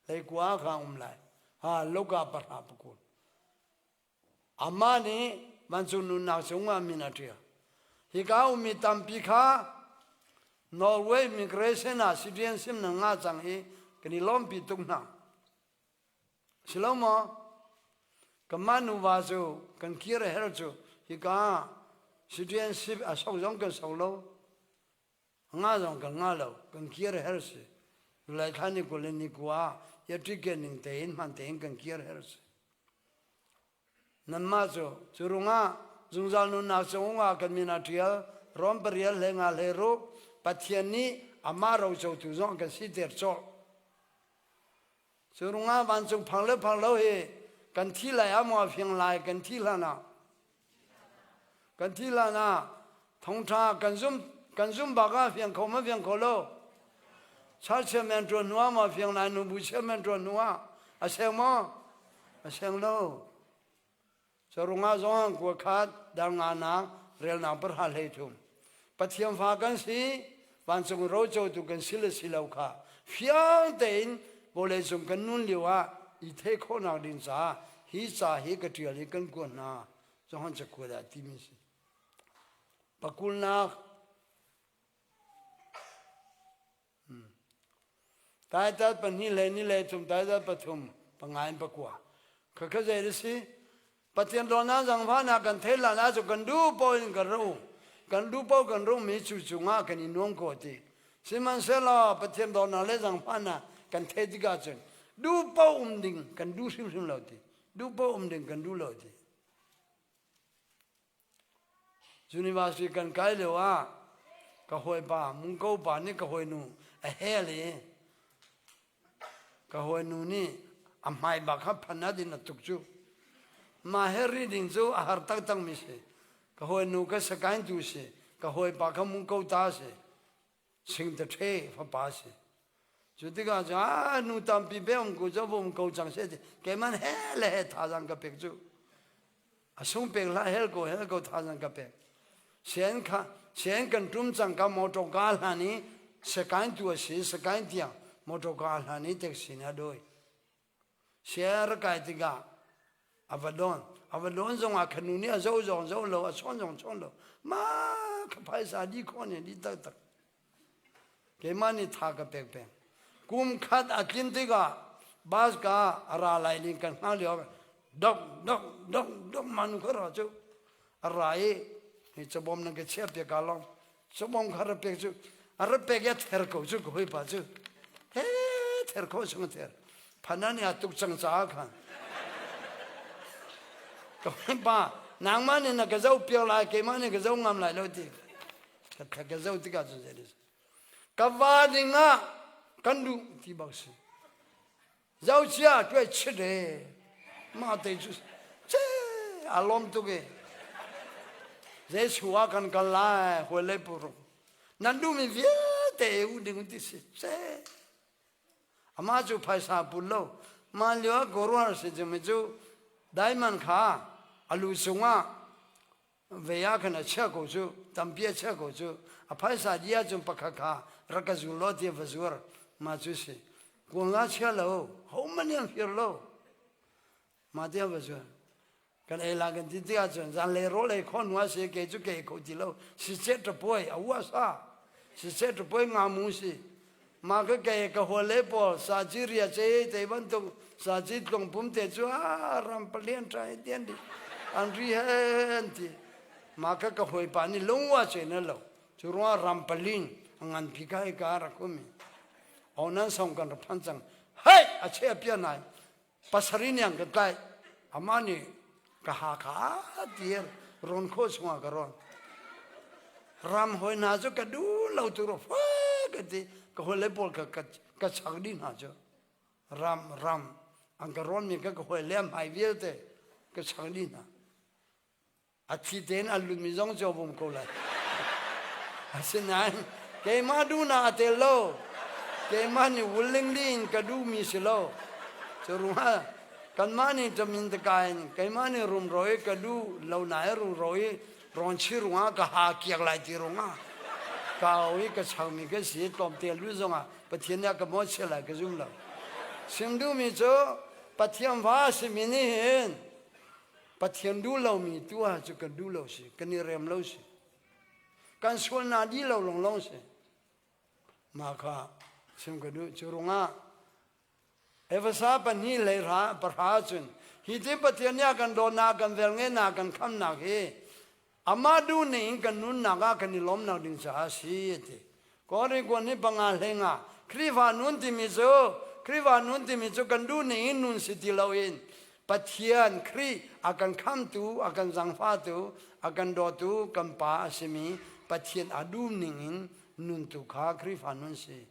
hleikua kha um lai. Ha Luka pahra pakul. Amah nih vancung nunnak cungah min a ṭial. Hika ummi tampi kha Norway migration ah citizenship nan ngah cang i kan i lawmpi tuk hna. Si lo maw? Kanmah nuva cu kan kir a herh cu hika citizenship a sok zong kan sok lo. Nga zong kan nga lo. Kan kir a herh si. July thla ni 20 le ni kua ya ticket ning tein hman tein kan kir herh si. Nanmah cu cu rungah zungzal nunnak cungah kan min a ṭial Rom parial hlei nga hlei ruk Pathian nih amah rocotu zong kan siter cawh. Cu rungah vancung phang le phang lo hi kan thi lai ah maw fiang lai kan thi hlan ah kan thi hlan ah thongṭha kan zum kan zum bak ah fiang kho ma fiang kho lo church chairman ṭuan hnu ah maw fiang lai nubu chairman ṭuan hnu ah a seng maw a seng lo Carungah zong kua khat dar nga nak relnak pahra hlei thum. Pathian fa kan si, vancung rocotu kan si le si lo kha fiang tein vawleicung kan nun lio ah i theih khawhnak ding caah hi ca hi ka ṭial i kan kuat hna. Johan cakuat ah timi si. Pakulnak Taitat pahnih le ni le thum taitat pathum panga in pakua. Khakha zei na si? Pathian dawtnak zangfahnak kan theih lan ahcun kan duh paoh in kan ru. Kan duh paoh kan rungmi cu cungah kan i nuam ko ti. Sihmanhsehlaw Pathian dawtnak le zangfahnak kan theih tikah cun duh paoh um ding kan duh hrimhrim lo ti. Duh paoh um ding kan duh lo ti. University kan kai lio ah ka hawipa Mungko pa nih ka hawinu a hel i ka hawinu nih a hmai bak kha phanat in a tuk cu. Mah he reading cu a har taktak mi si. Ka hawinu ka sakain tu si. Ka hawipa kha Mungko ta si. Singtathe fapa si. Cu tikah cun ah nu tampi be um ku cu um ko cang seh ti keiman he le he thazang ka pek cu. A sung pek hlah hel ko hel ko thazang ka pek. Sen kha sen kan tum cang ka motor ka hlan i sekain tu a si sekain tiang motor ka hlan i taxi nih a dawi. Share kai tikah a va don. A va don zongah kha nu nih a zoh zong zoh lo, a chawn zong chawn lo. Ma ka phaisa di khawh nih di taktak. Keimah nih tha ka pek peng. Kum khat a tlin tikah bus ka a ra lai ning kan hngah lio dok dok dok dok manu kha ra cu a ra i hi cabawm nan ka chiah piak ka long Cabawm kha ra pek cu a ra pek i a ther ko cu ka hawipa cu he ther kho chung a ther phana nih a tuk cang caah khan ka hawipa nangmah nih na ka zoh piak lai keimah nih ka zoh ngam lai lo ti ka ka zoh tikah cun zei. Ka va ding ah kan duh ti bak si. Zocia tuai chit e. Mah te cu ce a lawm tuk e. Jesuh ah kan kal lai huai le puruk. Nan duhmi vialte e u ding ti si ce. Amah cu phaisa pul lo. Mah lio ah kawruar si cu mi cu diamond kha a lu cungah ve ah khan a chia ko cu tampi a chia ko cu a phaisa di ahcun pakhat kha rak ka zul law tiah va zuar mah cu si kuang chia lo hohmanh nih an fir lo mah tiah va zuar kan ei la kan ti tik ahcun zanlei rawl ei khawh hnu ah si ke cu ke kho ti lo si chet ṭapuai a ua sa si chet ṭapuai nga mu si Mah ka ke ka huale pawl saci ria ce te bantuk saci tlung pum te cu a ram palian trai tian di an ri he an ti mah ka ka hawi pa nih lungwa ce na lo cu ruang ram palin ngan phi ka ka rak um i onan song kan rak phan cang hei a che pia nai pasari niang ka tlai ama nih ka ha kha tir ron kho chungah ka ron ram hoi hna cu ka duh lo tu ro fa ka ti ka hoi le pawl ka ka chak dih hna cu ram ram an ka ron mi ka ka hoi le hmai vialte ka chak dih hna A thi tein an lutmi zong cu a vum ko lai. Asinain keimah duhnak a tel lo. Keimah nih willingly in ka duhmi si lo. Cu ruangah kanmah nih tamin taka in keimah nih rumro i ka duh lo nain rumro i rawnchi ruangah ka ha kiak lai ti ruangah ka au i ka changmi ka si tlawmte lu zongah Pathian nih a ka mawhchiat lai ka zum lo. Sim duhmi cu Pathian va a simi nih hin Pathian duh lomi tuah cu kan duh lo si, kan i rem lo si. Kan sualnak dih lo lawnglawng si. Mah kha chim ka duh. Cu ruangah Efesa pahnih hlei hra pahra cun hi ti Pathian nih a kan dawtnak, kan velngeihnak, kan khamnak hi amah duh ning in kan nunnak ah kan i lawmnak ding caah a si a ti. Korin kuan hi panga hleng ah Khrihfa nun timi cu Khrihfa nun timi cu kan duh ning in nun si ti loin Pathian Khrih a kan khamtu, a kan zangfahtu, a kan dawtu kan Pa a simi Pathian a duh ning in nun tu kha Khrihfa nun si.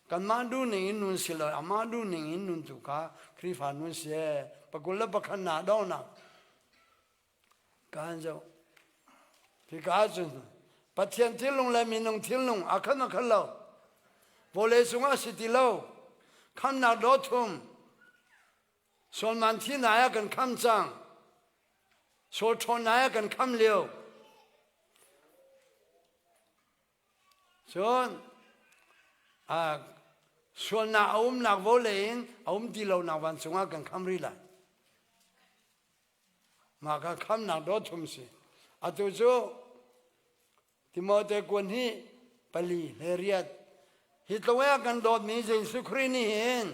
Kanmah duh ning in nun si lo, amah duh ning in nun tu kha Khrihfa nun si. Pakul le pakhat na donghnak Kaan zoh. Hika ahcun Pathian thinlung le minung thinlung a khan a khan lo. Vawlei cungah si ti lo. Khamnak dawt thum. Sualman thi nai ah kan kham cang. Sual ṭhawn nai ah kan kham lio. Cun sualnak a umnak vawlei in a um ti lonak vancung ah kan kham rih lai. Mah kha khamnak dawt thum si. Atu cu Timote kuan hi pali le riat. Hi tlung ah kan dawtmi Jesuh Khrih nih hin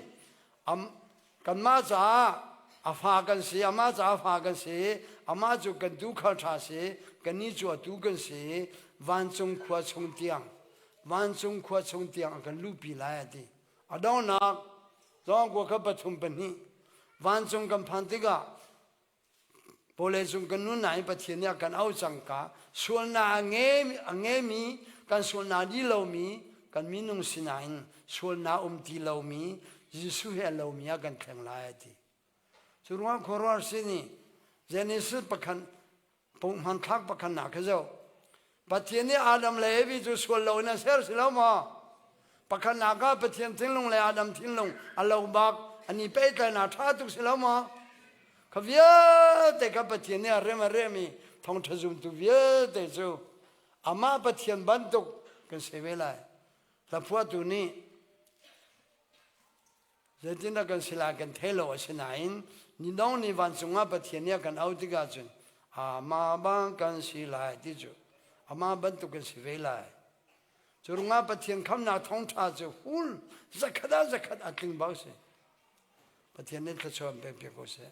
kanmah caah a fa kan si, amah caah fa kan si, amah cu kan tuukhal ṭha si, kannih cu a tuu kan si, vancung khua chung tiang, vancung khua chung tiang a kan luhpi lai a ti. A donghnak Zawng kua kha pathum pahnih vancung kan phan tikah vawleicung kan nun nain Pathian nih a kan auh cangka sualnak a ngeimi kan sualnak dih lomi kan minung sinain sualnak um ti lomi Jesuh he a lomi ah kan thleng lai a ti. Cu ruang khuaruahhar sin i Genesis pakhat hmanthlak pakhat nak kha zoh. Pathian nih Adam le Evi cu sual loin a ser si lo maw? Pakhatnak ah Pathian thinlung le Adam thinlung a lo bak an i pehtlaihnak ṭha tuk si lo maw? Kha vialte kha Pathian nih a rem a rem i thawngṭha zumtu vialte cu amah Pathian bantuk kan si ve lai. Hlaphuahtu nih Zeitindah kan si lai kan thei lo asinain nidong ni vancung ah Pathian nih a kan auh tikah cun amah bang kan si lai ti cu amah bantuk kan si ve lai. Cu ruangah Pathian khamnak thawngṭha cu hul zakhat ah zakhat a tling bak si. Pathian nih thluachuah pek piak ko seh.